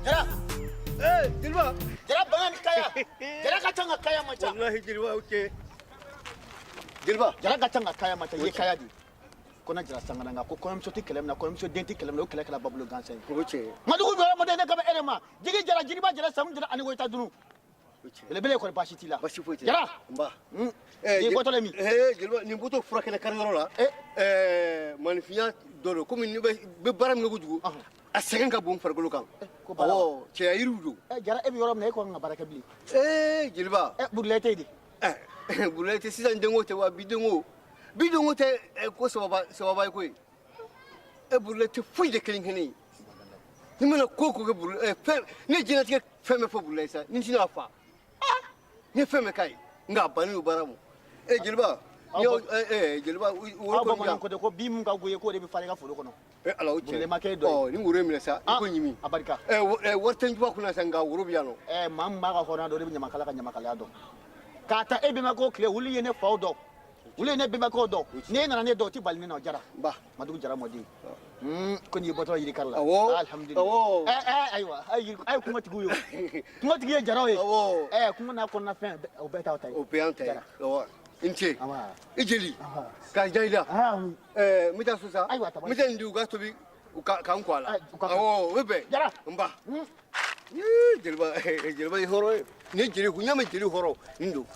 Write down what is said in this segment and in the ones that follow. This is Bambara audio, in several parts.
Jara. Eh, jeliba. Jara banga ni kaya. Jara ka ca nka kaya man ca. Walahi jeliba, o cɛ. Jeliba. Jara ka ca nka kaya man ca. I ye kaya di. Kɔnɔ jara sangana nka ko kɔɲɔmuso tɛ kɛlɛ min na, kɔɲɔmuso den tɛ kɛlɛ min na, o kɛlɛ kɛra babolo gansan ye. O cɛ. Madugu jɔyɔrɔ mɔden ne ka bɛ e de ma. Jigi jara, jiriba jara, samu jara ani woyita dunu. O cɛ. Belebele kɔni baasi t'i la. Baasi foyi tɛ. Jara. Nba. Nin bɔtɔ la min? Eh, jeliba, nin bɔtɔ furakɛlɛ kariyɔrɔ la. Eh. Eh, maanifinya dɔ don. Komi ne bɛ baara min kɛ kojugu. A sɛgɛn ka bon farikolo kan. Ko baara wa? Awɔ, cɛya yiriw don. Jara, e bɛ yɔrɔ min na, e ko kan ka baara kɛ bilen. Eh, jeliba. Burulayi tɛ yen de. Eh, Burulayi tɛ sisan denko tɛ wa bi denko. Bi denko tɛ ko sababa ye koyi. Burulayi tɛ foyi de kelen kelen ye. Ni mana ko ko kɛ Burulayi, fɛn, ne diɲɛlatigɛ fɛn bɛɛ fɔ Burulayi sa, ni tɛna fa. Ni fɛn bɛɛ k'a ye, nka a bannen don baara ma. Jeliba, jeliba, woro Aw kɔni bamananw ko ten ko bin min ka go i ye k'o de bɛ falen i ka foro kɔnɔ. Ala o cɛ. Burulayi ma kɛ e dɔ ye. Ɔ, ni woro in minɛ sa, i ko ɲimi. A barika. Wari tɛ n juba kunna sa, nka woro bɛ yan nɔ. Maa min b'a ka hɔrɔnya dɔn, o de bɛ ɲamakala ka ɲamakalaya dɔn. K'a ta e bɛnbakɛw tile, olu ye ne faw dɔn. Olu ye ne bɛnbakɛw dɔn. N'e nana ne dɔn, o tɛ bali ne na, o jara. Ba. Madugu jara mɔden. Ko n'i bɔtɔ yiri kari la. Awɔ. Alihamudulila. Awɔ. Ayiwa, a ye kungotigiw ye o. Kungotigi ye jaraw ye. Awɔ. Kungo n'a kɔnɔna fɛn, o bɛɛ t'aw ta ye. O bɛɛ y'an ta ye. Jara. Awɔ. I ni ce. Awɔ. I jeli. Awɔ. K'a diya i la. N bɛ taa so sa. Ayiwa, tabali. N bɛ taa nin di u ka tobi k'an ko a la. U ka Awɔ, o bɛ bɛn. Jara. N ba. Yee, jeliba, jeliba ye hɔrɔn ye. Nin ye jeli, n y'a mɛn jeli hɔrɔn, nin don.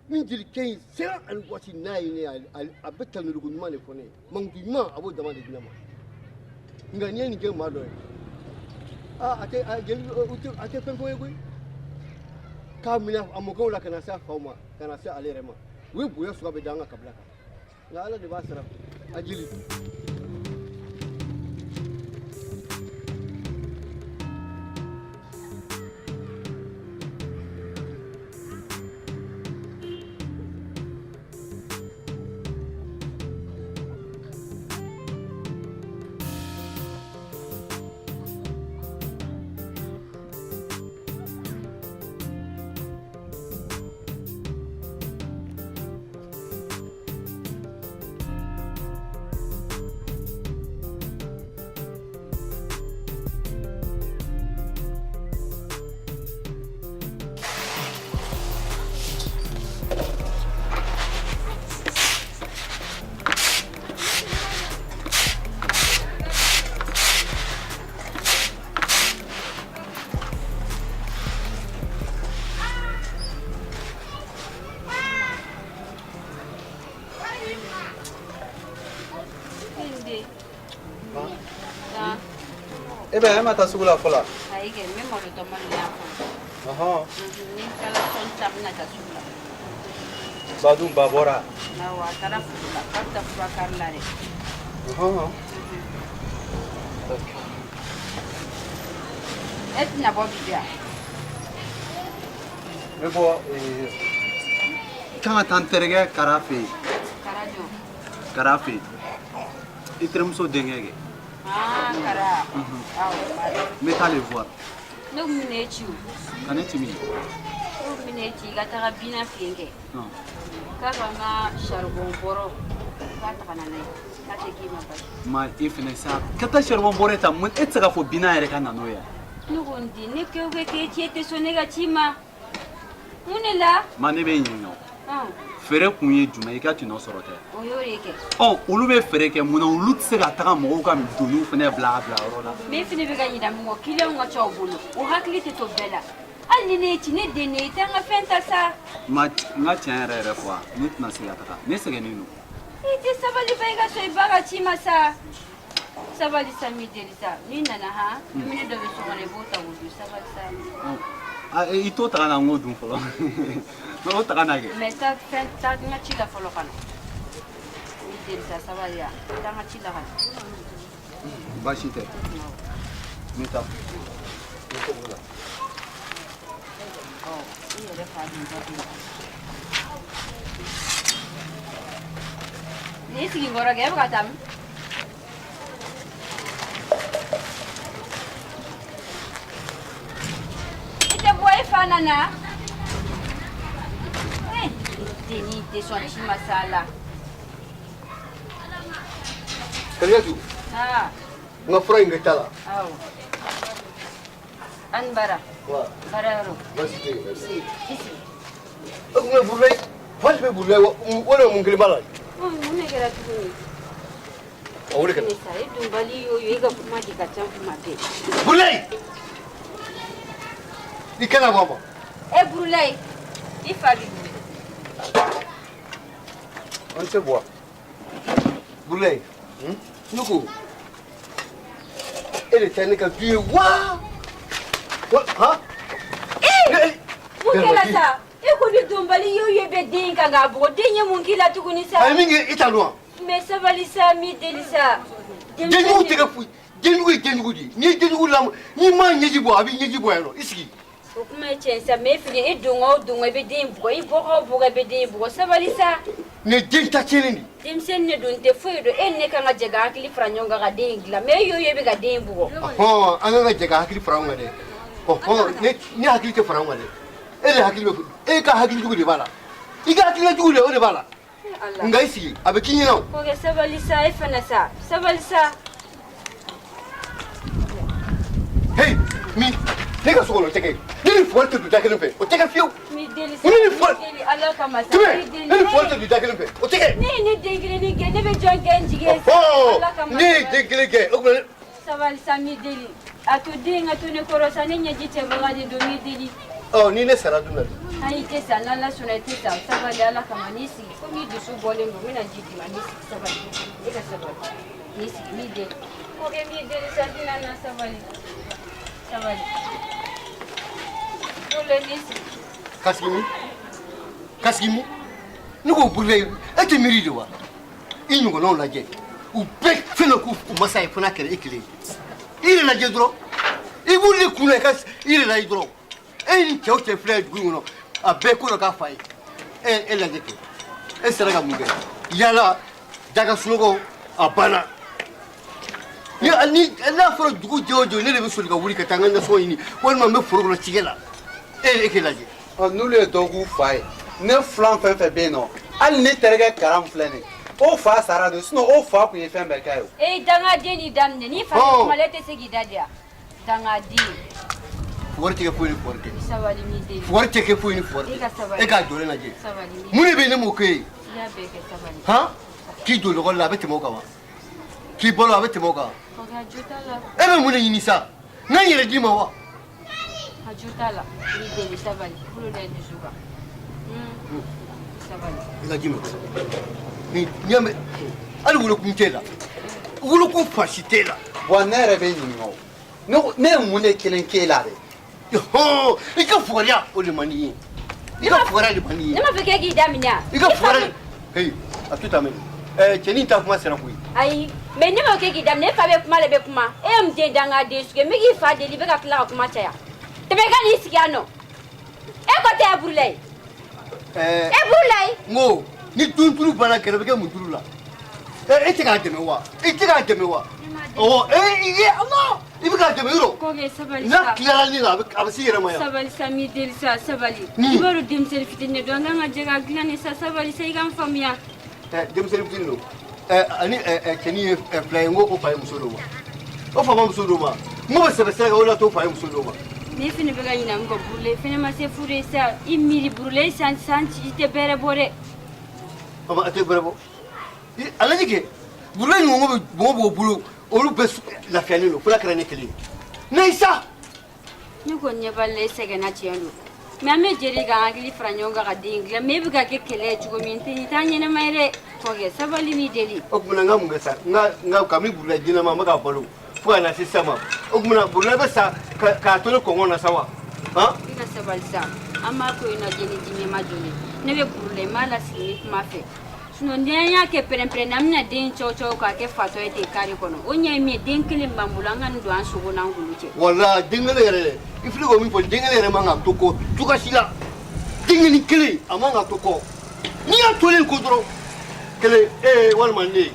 Ni jelikɛ in sera ani waati n'a ye ne ye, a bɛ tanuliko ɲuman de fɔ ne ye. Mankutu ɲuman, a b'o dama de di ne ma. Nka n'i ye nin kɛ maa dɔ ye, aa, a tɛ, a jeli, o tɛ, a tɛ fɛn fɔ ye koyi. K'a minɛ a mɔkɛw la ka na se a faw ma, ka na se ale yɛrɛ ma. U ye bonya suguya bɛɛ da an ka kabila kan. Nka Ala de b'a sara. A jeli. E bɛ e ma taa sugu la fɔlɔ? Ayi kɛ, n bɛ malo tɔmɔ de yan fɔlɔ. Ni n tilala sɔnni sisan, n bɛna taa sugu la. Ba dun, ba bɔra? Awɔ, a taara foro la, k'a bɛ taa fura kari la dɛ. E tɛna bɔ bi yan? N bɛ bɔ, kan ka taa n terikɛ Kara fɛ yen. Kara jɔn? Kara fɛ yen. I terimuso denkɛ kɛ. Ah, Kara. Awɔ, N bɛ taa le voir. Ne kun bɛna e ci o. Ka ne ci min? Ne kun bɛna e ci i ka taga Bina fɛ yen kɛ. K'a ka n ka charbon bɔrɔ k'a ta ka na n'a ye. K'a tɛ k'i ma basi. Ma e fɛnɛ sa, ka taa charbon bɔrɔ ta, mun e tɛ se k'a fɔ Bina yɛrɛ ka na n'o ye? Ne ko n den, ne kɛ o kɛ k'e ci e tɛ sɔn ne ka ci ma. Mun de la? Ma ne bɛ ɲininka o. Feere kun ye jumɛn ye i ka tɔnɔ sɔrɔ tɛ? O y'o de kɛ. Ɔ, olu bɛ feere kɛ mun na olu tɛ se ka taga mɔgɔw ka doniw fɛnɛ bila a bilayɔrɔ la? Mais e fɛnɛ bɛ ka ɲinɛ mun kɔ, clients ka ca u bolo, o hakili tɛ to bɛɛ la. Hali ni ne ye ci, ne den de ye, i tɛ an ka fɛn ta sa. Ma n ka tiɲɛ yɛrɛ yɛrɛ fɔ wa, ne tɛna se ka taga, ne sɛgɛnnen don. I tɛ sabali ba i ka sɔn i ba ka ci ma sa. Sabali sa, n b'i deli sa, n'i nana han, dumuni dɔ bɛ so kɔnɔ i b'o ta k'o dun, sabali sa. I t'o ta ka na n k'o dun fɔlɔ. O ta ka na kɛ. Mais taa fɛn, taa n ka ci la fɔlɔ ka na. N b'i deli sa, sabali ya, taa n ka ci la ka na. Baasi tɛ. N bɛ taa. Ɔ, i yɛrɛ fa dun ba dun. N'i sigi n kɔrɔ kɛ, e bɛ ka taa min? I tɛ bɔ i fa nana. Denni tɛ sɔn ci ma sa la. Kadijatu. Aa. N ka fura in kɛ ta la. Awɔ. An bara. Wa. Baara yɔrɔ. Baasi tɛ yen. I sigi. O tuma Burulayi, fasi bɛ Burulayi walima mun kelen b'a la? Mun de kɛra tuguni? A wele ka na. Ne sa, e dunbali y'o ye, e ka kuma de ka ca kuma bɛɛ. Burulayi! I kana bɔ a ma. E Burulayi, i fa b'i wele. An tɛ bɔ. Burulayi, ne ko e de ta ye ne ka du ye wa? Han? Mun kɛra sa? E ko ni donbali y'o ye bɛ den kan k'a bugɔ, den ye mun k'i la tuguni sa? A ye min kɛ, e t'a dɔn wa? Mais sabali sa, n b'i deli sa. Denjugu tɛ kɛ foyi, denjugu ye denjugu de ye. N'i ye denjugu lamɔ, n'i m'a ɲɛji bɔ, a b'i ɲɛji bɔ yan nɔ, i sigi. O kuma ye tiɲɛ sa, mais e fili, e donka o donka i bɛ den bugɔ, i bɔka o bɔka i bɛ den bugɔ, sabali sa. Nin ye den ta tiɲɛnen de ye. Denmisɛnnin de don, n tɛ foyi dɔn, e ni ne kan ka jɛ ka hakili fara ɲɔgɔn kan ka den in dilan, mais e y'o ye e bɛ ka den in bugɔ. Ɔhɔn, an kan ka jɛ ka hakili fara ɲɔgɔn kan dɛ. Ɔhɔn, ne hakili tɛ fara ɲɔgɔn kan dɛ. E de hakili bɛ, e ka hakili jugu de b'a la. I ka hakilina jugu de, o de b'a la. Nka i sigi, a bɛ k'i ɲɛna o. Kɔkɛ sabali sa, e fana sa, sabali sa. Hey, min ne ka so kɔnɔ o tɛ kɛ. Ne ni fugari tɛ don da kelen fɛ, o tɛ kɛ fiyewu. N b'i deli sa, Ne ni n fugari b'i deli Ala kama sa, n Tɛmɛ, b'i deli. ne ni fugari tɛ don da kelen fɛ, o tɛ kɛ. Ne ye ne den kelennin gɛn, ne bɛ jɔn kɛ n jigi ye sa? Ala kama Ɔhɔn, ne ye sabali. den kelen kɛ, o tuma Sabali sa, n b'i deli. A to den ka to ne kɔrɔ sa, ne ɲɛji cɛbaga de don, n b'i deli. Ɔ, ni ne sara dun na dun? Ayi, i tɛ sa, n'Ala sɔnna i tɛ sa. Sabali Ala kama, n'i sigi, komi i dusu bɔlen don, n bɛna ji d'i ma, n'i sigi, sabali. E ka sabali. N'i sigi, n b'i deli. Kɔkɛ, n b'i deli sa, n tɛna na, sabali. Sabali. Bolo, n'i sigi. Ka sigi min? Ka sigi min? Ne ko Burulayi, e tɛ miiri de wa? I ɲɔgɔnnaw lajɛ, u bɛɛ fɛn dɔ k'u masa ye fo n'a kɛra e kelen ye. I yɛrɛ lajɛ dɔrɔn, i b'olu de kun na, i ka i yɛrɛ lajɛ dɔrɔn. E ni cɛw cɛ filɛ dugu in kɔnɔ, a bɛɛ ko dɔ k'a fa ye. E lajɛ kɛ, e sera ka mun kɛ? Yala daga sunɔgɔ a banna. Ni n'a fɔra dugu jɛ o jɛ, ne de bɛ soli ka wuli ka taa n ka nasɔngɔ ɲini, walima n bɛ foro kɔnɔ cikɛ la. E k'e lajɛ. Ɔ, n'olu ye dɔ k'u fa ye, ne filan fɛn fɛn bɛ yen nɔ, hali ne terikɛ Karam filɛ nin ye, o fa sara de, sinon o fa tun ye fɛn bɛɛ k'a ye o. E dangaden ni daminɛ, n'i fa bɛ kuma la, e tɛ se k'i da de yan. Dangaden. Fugari tɛ kɛ foyi ni fugari tɛ. Sabali n'i deli. Fugari tɛ kɛ foyi ni fugari E ka tɛ. sabali. E k'a jɔlen lajɛ. Sabali n'i Mun de bɛ yen ne m'o k'e ye? I y'a bɛɛ kɛ, sabali. Han? K'i don lakɔli la, a bɛ tɛmɛ o kan wa? K'i balo, a bɛ tɛmɛ o kan. Kɔkɛ, a jo t'a la. E bɛ mun de ɲini sa? N ka n yɛrɛ d'i ma wa? A jo t'a la. N'i deli, sabali. Bolo da i dusu kan. Sabali. I ka ji min. Ni n'i y'a mɛn, hali wolokun t'e la. Wolokun fasi t'e la. Wa ne yɛrɛ bɛ ɲininka o. Ne ko ne ye mun de kelen k'e la dɛ? Hɔn, i ka fugariya o de man di n ye. I ka fugariya de man di n ye. Ne m'a fɔ k'e k'i da minɛ wa? I ka fugariya. Heyi, a to tan mɛnɛ. Ɛɛ, cɛnin ta kuma sera koyi. Ayi, mais ne m'a fɔ k'e k'i da minɛ, e fa bɛ kuma la, e bɛ kuma. E ye mun den dangaden sugu ye? N bɛ k'i fa deli, i bɛ ka tila ka kuma caya. Tɛmɛ i ka n'i sigi yan nɔ. E ko tɛ e Burulayi. Ɛɛ. E Burulayi. N ko ni duntulu banna, kɛlɛ bɛ kɛ mun tulu la? E tɛ k'a dɛmɛ wa? E tɛ k'a dɛmɛ wa? Ɔwɔ, e ye Ala, i bɛ k'a dɛmɛ yɔrɔ. Kɔkɛ, sabali sa. N'a tilara ne la, a bɛ s'i yɛrɛ ma yan. Sabali sa, n b'i deli sa, sabali. I b'a dɔn denmisɛnnin fitinin de don, an kan ka jɛ ka dilan de sa, sabali sa, i ka n faamuya. Ɛ, denmisɛnnin fitinin don. Ɛ, ani ɛ cɛnin ye fila ye, n ko o fa ye muso d'o ma. O fa ma muso d'o ma. N ko bɛ sɛbɛ sira kan, o de y'a to o fa ye muso d'o ma. Ne fɛnɛ bɛ ka ɲinɛ min kɔ Burulayi, fɛnɛ ma se furu ye sa, i miiri Burulayi, san san i tɛ bɛrɛ bɔ dɛ. A tɛ bɛrɛ bɔ. A lajɛ kɛ, Burulayi ɲɔgɔn bɛ mɔgɔ b'o bolo, olu bɛɛ lafiyalen don, fo n'a kɛra ne kelen ye. Ne sa. Ne kɔni ɲɛ b'a la, e sɛgɛnna tiɲɛ don. Mais an bɛ jɛ de k'an hakili fara ɲɔgɔn kan ka den dilan, mais e bɛ ka kɛ kɛlɛ ye cogo min, nin t'an ɲɛnama ye dɛ. Kɔkɛ, sabali b'i deli. O tuma n ka mun kɛ sa? N ka kabini Burulayi denna ma, n bɛ k'a balo fo ka na se sisan ma. O tuma Burulayi bɛ sa k'a to ne kɔngɔ na sa wa? Han? I ka sabali sa. An b'a ko in lajɛ ni ji ɲɛma jɔlen. Ne bɛ Burulayi, n b'a lasigi ni kuma fɛ. Sinon ni an y'a kɛ pɛrɛn-pɛrɛn na, an bɛna den cɛw cɛw k'a kɛ fatɔ ye ten kare kɔnɔ. O ɲɛ ye min ye, den kelen b'an bolo, an ka nin don an sogo n'an golo cɛ. Wala, den kelen yɛrɛ dɛ. I filɛ k'o min fɔ, den kelen yɛrɛ man ka to kɔ cogoya si la. Den kelen kelen, a man ka to kɔ. N'i y'a tolen ko dɔrɔn, kelen, e walima ne.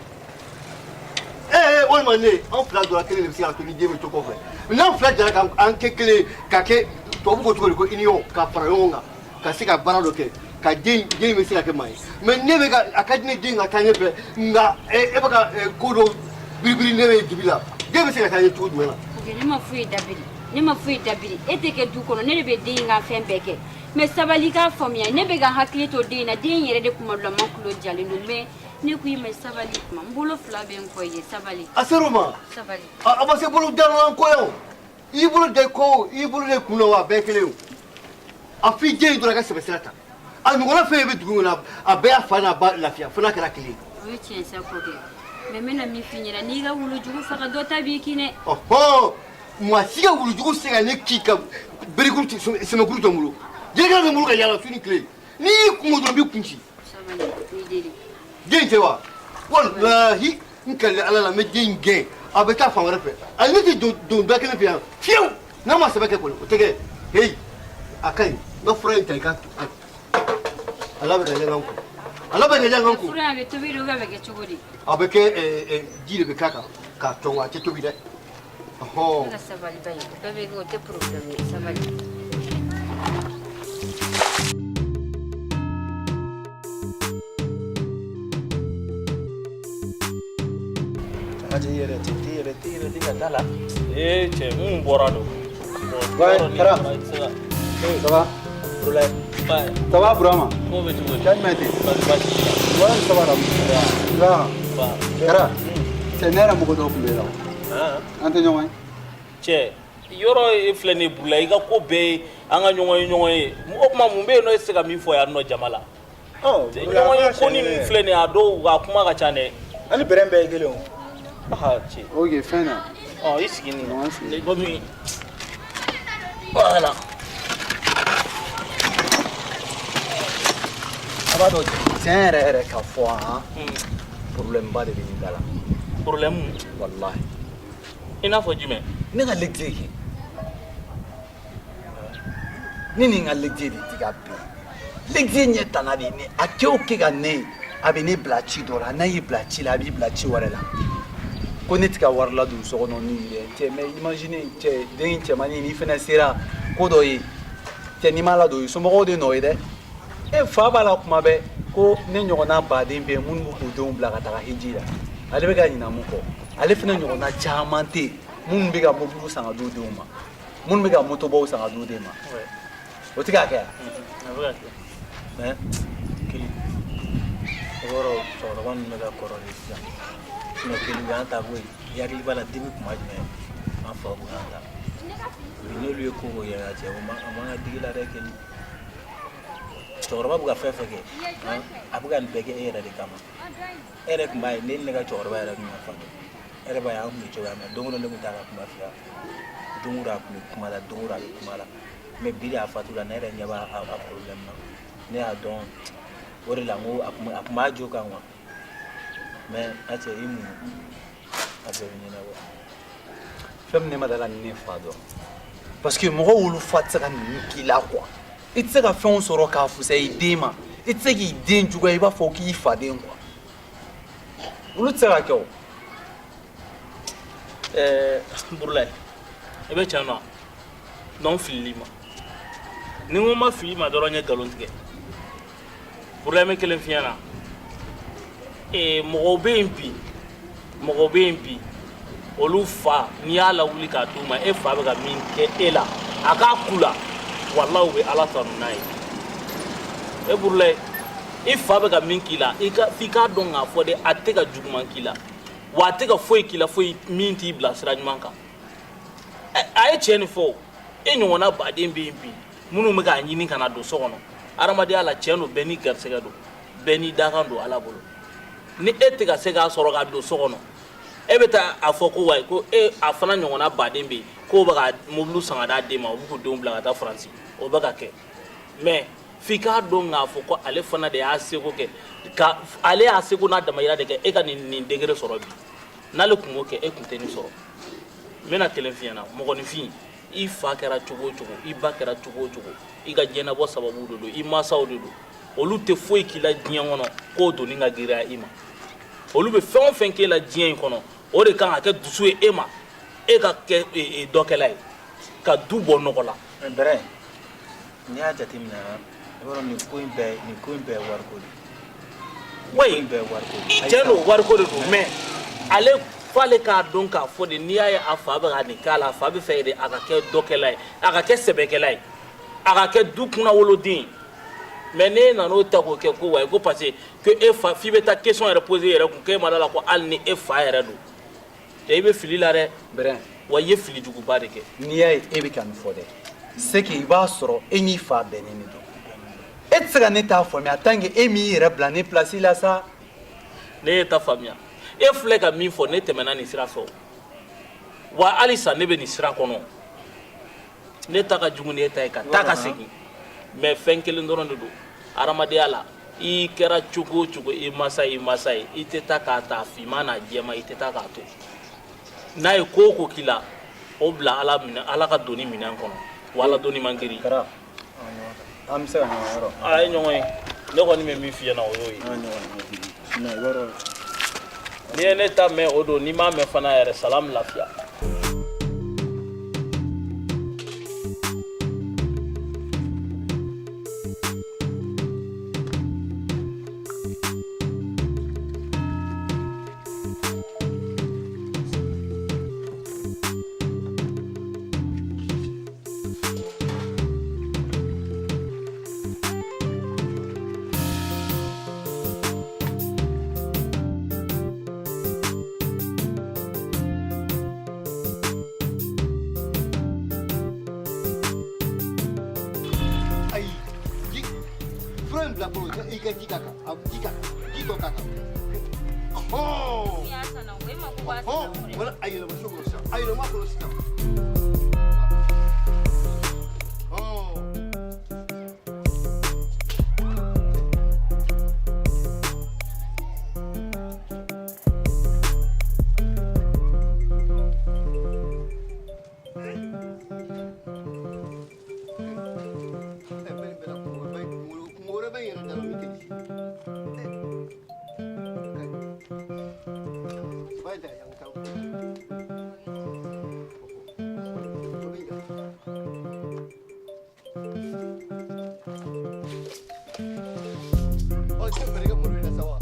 E walima ne, an fila dɔrɔn kelen de bɛ se k'a to ni den bɛ to kɔfɛ. N'an fila jɛra k'an kɛ kelen, ka kɛ tubabu ko cogo di ko union, ka fara ɲɔgɔn kan, ka se ka baara dɔ kɛ. Ka den bɛ se ka kɛ maa ye. Mais ne bɛ ka, a ka di ne den ka taa ɲɛfɛ, nka e bɛ ka ko dɔ biribiri ne bɛ dibi la. Den bɛ se ka taa ɲɛ cogo jumɛn na? Ok, ne ma foyi dabiri. Ne ma foyi dabiri, e tɛ kɛ du kɔnɔ, ne de bɛ den in ka fɛn bɛɛ kɛ. Mais sabali, k'a faamuya, ne bɛ ka hakili to den in na. Den in yɛrɛ de kuma dɔ la, ma tulo jalen don, mais ne ko i ma, sabali, n bolo fila bɛ n kɔ i ye, sabali. A ser'o ma. Sabali. A ma se bolo da kɔ yan o. I y'i bolo da i kɔ o, i y'i bolo da i kun na o, a bɛɛ ye kelen o. A f'i den ye dɔrɔn a ka sɛbɛ sira ta. A ɲɔgɔnna fɛn bɛ dugu in kɔnɔ, a bɛɛ y'a fa n'a ba lafiya fo n'a kɛra kelen ye. O ye tiɲɛ sa kɔkɛ, mais n bɛna min f'i ɲɛna, n'i ka wulujugu faga, dɔ ta b'i kin dɛ. Ɔhɔ, maa si ka wulujugu se ka ne ki ka berikuru sɛmɛkuru tɛ n bolo, jɛgɛ bɛ n bolo ka yaala su ni tile. N'i y'i kun dɔrɔn, n b'i kun ci. Sabali, n deli. Den tɛ wa? Walahi, n kali ala la, n bɛ den gɛn, a bɛ taa fan wɛrɛ fɛ. A ne tɛ don da kelen fɛ yan fiyewu n'a ma sɛbɛ kɛ kɔni, o tɛ kɛ. Heyi, a ka ɲi, n ka fura in ta i ka a labɛn ka ɲɛ n kun, a labɛn ka ɲɛ n kun. Fura in, a bɛ tobi de ou bien a bɛ kɛ cogo di? A bɛ kɛ ji de bɛ k'a kan k'a tɔn, a tɛ tobi dɛ. Ɔhɔn. Ne ka sabali ba ye, o bɛɛ bɛ kɛ, o tɛ problème ye, sabali. Camancɛ, i yɛrɛ tɛ i yɛrɛ tɛ i yɛrɛ tɛ ka da la. Ee cɛ, mun bɔra don. Ouais, Kara. Ça va? Problème. Ça va, Burama? Ko bɛ cogo di? Cɛ jumɛn tɛ? Basi baasi t'i la. Ouais, ça va, alhamdulillah. Ba. Kara, cɛ, ne yɛrɛ mɔgɔ dɔw tun bɛ e la o. An tɛ ɲɔgɔn ye. Cɛ, yɔrɔ e filɛ nin ye Burula, i ka ko bɛɛ ye an ka ɲɔgɔn ye ɲɔgɔn ye. O tuma mun bɛ yen nɔ e tɛ se ka min fɔ yan nɔ jama la? Ɲɔgɔn ye ko ni min filɛ nin ye, a dɔw a kuma ka ca dɛ. Ani bɛrɛn bɛɛ ye kelen o. Aha cɛ. Ok, fɛn na. Ɔ, i sigi nin. Komi voilà. A b'a dɔn, tiɲɛ yɛrɛ yɛrɛ ka fɔ, han, problème ba de bɛ nin da la. Problème? Walahi. I n'a fɔ jumɛn? Ne ka lecture kɛ. Ne ni n ka lecture de ti ka bɛn. Lecture ɲɛ tana de ye ne, a kɛ o kɛ ka ne ye, a bɛ ne bila ci dɔ la, n'a y'i bila ci la, a b'i bila ci wɛrɛ la. Ko ne tɛ ka wari ladon so kɔnɔ ni yɛrɛ cɛ, mais imagine, cɛ, den cɛmannin n'i fɛnɛ sera ko dɔ ye, cɛ, n'i m'a ladon, somɔgɔw de nɔ ye dɛ. E fa b'a la kuma bɛɛ ko ne ɲɔgɔnna baden bɛ yen minnu b'u k'u denw bila ka taga hiji la, ale bɛ ka ɲina mun kɔ, ale fɛnɛ ɲɔgɔnna caman tɛ yen minnu bɛ ka mobiliw san ka d'u denw ma, minnu bɛ ka motobaw san ka d'u den ma. O tɛ k'a kɛ yan. A bɛ ka kɛ, mais kelen, o yɔrɔ cɛkɔrɔba ninnu bɛ ka kɔrɔ de sisan. Sinon kelen y'an ta ko ye, i hakili b'a la depuis kuma jumɛn an fa kun y'an ta bi, n'olu ye ko o ko kɛ ka cɛ, o man a man ka digi la dɛ. Kelen, cɛkɔrɔba bɛ ka fɛn fɛn kɛ, a bɛ ka nin bɛɛ kɛ e yɛrɛ de kama. E yɛrɛ tun b'a ye, ne ni ne ka cɛkɔrɔba yɛrɛ tun ka fatɔ, e yɛrɛ b'a ye an tun bɛ cogoya min na. Don o don ne tun t'a ka kuma f'i ye, don o don a tun bɛ kuma la, don o don a bɛ kuma la. Mais bi de a fatula, ne yɛrɛ ɲɛ b'a a problème na, ne y'a dɔn o de la, n ko a tun b'a jo kan quoi. Mais a cɛ, i muɲu, a bɛɛ bɛ ɲɛnabɔ. Fɛn min, ne ma dala ni ne fa dɔn, parce que mɔgɔ wolo fa tɛ se ka ninnu k'i la quoi. I tɛ se ka fɛnw sɔrɔ k'a fisaya i den ma, i tɛ se k'i den juguya i b'a fɔ k'i faden quoi, olu tɛ se ka kɛ o. Ɛɛ Burulayi, i bɛ tiɲɛ dɔn, non, filili ma, ni n ko ma fili ma dɔrɔn, n ye nkalon tigɛ. Burulayi, n bɛ kelen f'i ɲɛna. Ee, mɔgɔw bɛ yen bi, mɔgɔw bɛ yen bi, olu fa, n'i y'a lawuli k'a d'u ma, e fa bɛ ka min kɛ e la, a k'a ku la, walahi, u bɛ ala tanu n'a ye. E Burulayi, i fa bɛ ka min k'i la, i ka f'i k'a dɔn k'a fɔ de, a tɛ ka juguman k'i la, wa a tɛ ka foyi k'i la, foyi min t'i bila sira ɲuman kan. A ye tiɲɛ nin fɔ o, e ɲɔgɔnna baden bɛ yen bi minnu bɛ k'a ɲini ka na don so kɔnɔ. Adamadenya la, tiɲɛ don, bɛɛ n'i garisɛgɛ don, bɛɛ n'i dakan don ala bolo. Ni e tɛ ka se k'a sɔrɔ ka don so kɔnɔ, e bɛ taa a fɔ ko wayi, ko e a fana ɲɔgɔnna baden bɛ yen k'o bɛ ka mobili san ka d'a den ma, o bɛ k'u denw bila ka taa Faransi, o bɛ ka kɛ. Mais f'i k'a dɔn k'a fɔ ko ale fana de y'a seko kɛ, ka ale y'a seko n'a damayira de kɛ e ka nin degré sɔrɔ bi. N'ale tun m'o kɛ, e tun tɛ nin sɔrɔ. N bɛna kelen f'i ɲɛna, mɔgɔninfin, i fa kɛra cogo o cogo, i ba kɛra cogo o cogo, i ka diɲɛnabɔ sababu de don, i mansaw de don. Olu tɛ foyi k'i la diɲɛ kɔnɔ k'o doni ka girinya i ma. Olu bɛ fɛn o fɛn k'e la diɲɛ in kɔnɔ, o de kan ka kɛ dusu ye e ma, e ka kɛ dɔkɛla ye ka du bɔ nɔgɔ la. Mais Bɛrɛ, n'i y'a jateminɛ, i b'a dɔn nin ko in bɛɛ ye wariko de ye. Oui, nin ko in bɛɛ ye wariko de ye. Tiɲɛ don, wariko de don, mais ale F'ale k'a dɔn k'a fɔ de n'i y'a ye a fa bɛ ka nin k'a la, a fa bɛ fɛ de a ka kɛ dɔkɛla ye, a ka kɛ sɛbɛkɛla ye, a ka kɛ du kunnawoloden ye. Mais n'e nan'o ta k'o kɛ ko wayi ko parce que e fa, f'i bɛ taa question yɛrɛ poser i yɛrɛ kun k'e ma da la ko hali ni e fa yɛrɛ don. Cɛ, i bɛ fili la dɛ. Bɛrɛn. Wa i ye fili juguba de kɛ. N'i y'a ye e bɛ ka nin fɔ dɛ, c'est que i b'a sɔrɔ e n'i fa bɛnnen de don. E tɛ se ka ne ta faamuya tant que e m'i yɛrɛ bila ne place la sa. Ne ye ta faamuya. E filɛ ka min fɔ, ne tɛmɛna nin sira fɛ o. Wa halisa ne bɛ nin sira kɔnɔ. Ne ta ka jugu ni e ta ye ka taa ka segin. Mais fɛn kelen dɔrɔn de don hadamadenya la, i kɛra cogo o cogo i masa ye, i masa ye, i tɛ taa k'a ta finman n'a jɛman, i tɛ taa k'a to. N'a ye ko o ko k'i la, o bila Ala minɛ, Ala ka doni minɛn kɔnɔ, wa Ala doni man girin. Kara, an bɛ se ka ɲɔgɔn yɔrɔ. A ye ɲɔgɔn ye. Ne kɔni bɛ min f'i ɲɛna, o y'o ye. An ka ɲɔgɔn ye. Non, i b'a dɔn. N'i ye ne ta mɛn o don, n'i m'a mɛn fana yɛrɛ, salam lafiya. Ayi, ji fura in bila fɔlɔ, i ka ji k'a kan, a ji k'a kan, ji tɔ k'a kan. Ɔhɔn, ɔhɔn, wala a yɛlɛma so kɔnɔ sisan, a yɛlɛma kɔnɔ sisan. Ɔhɔn. Kungo wɛrɛ bɛ n yɛrɛ da la min tɛ nin ye. Ba in ta yan ka taa. O bɛ ɲa. Ɔ, i tɛ fɛɛrɛ kɛ malo in na sa wa?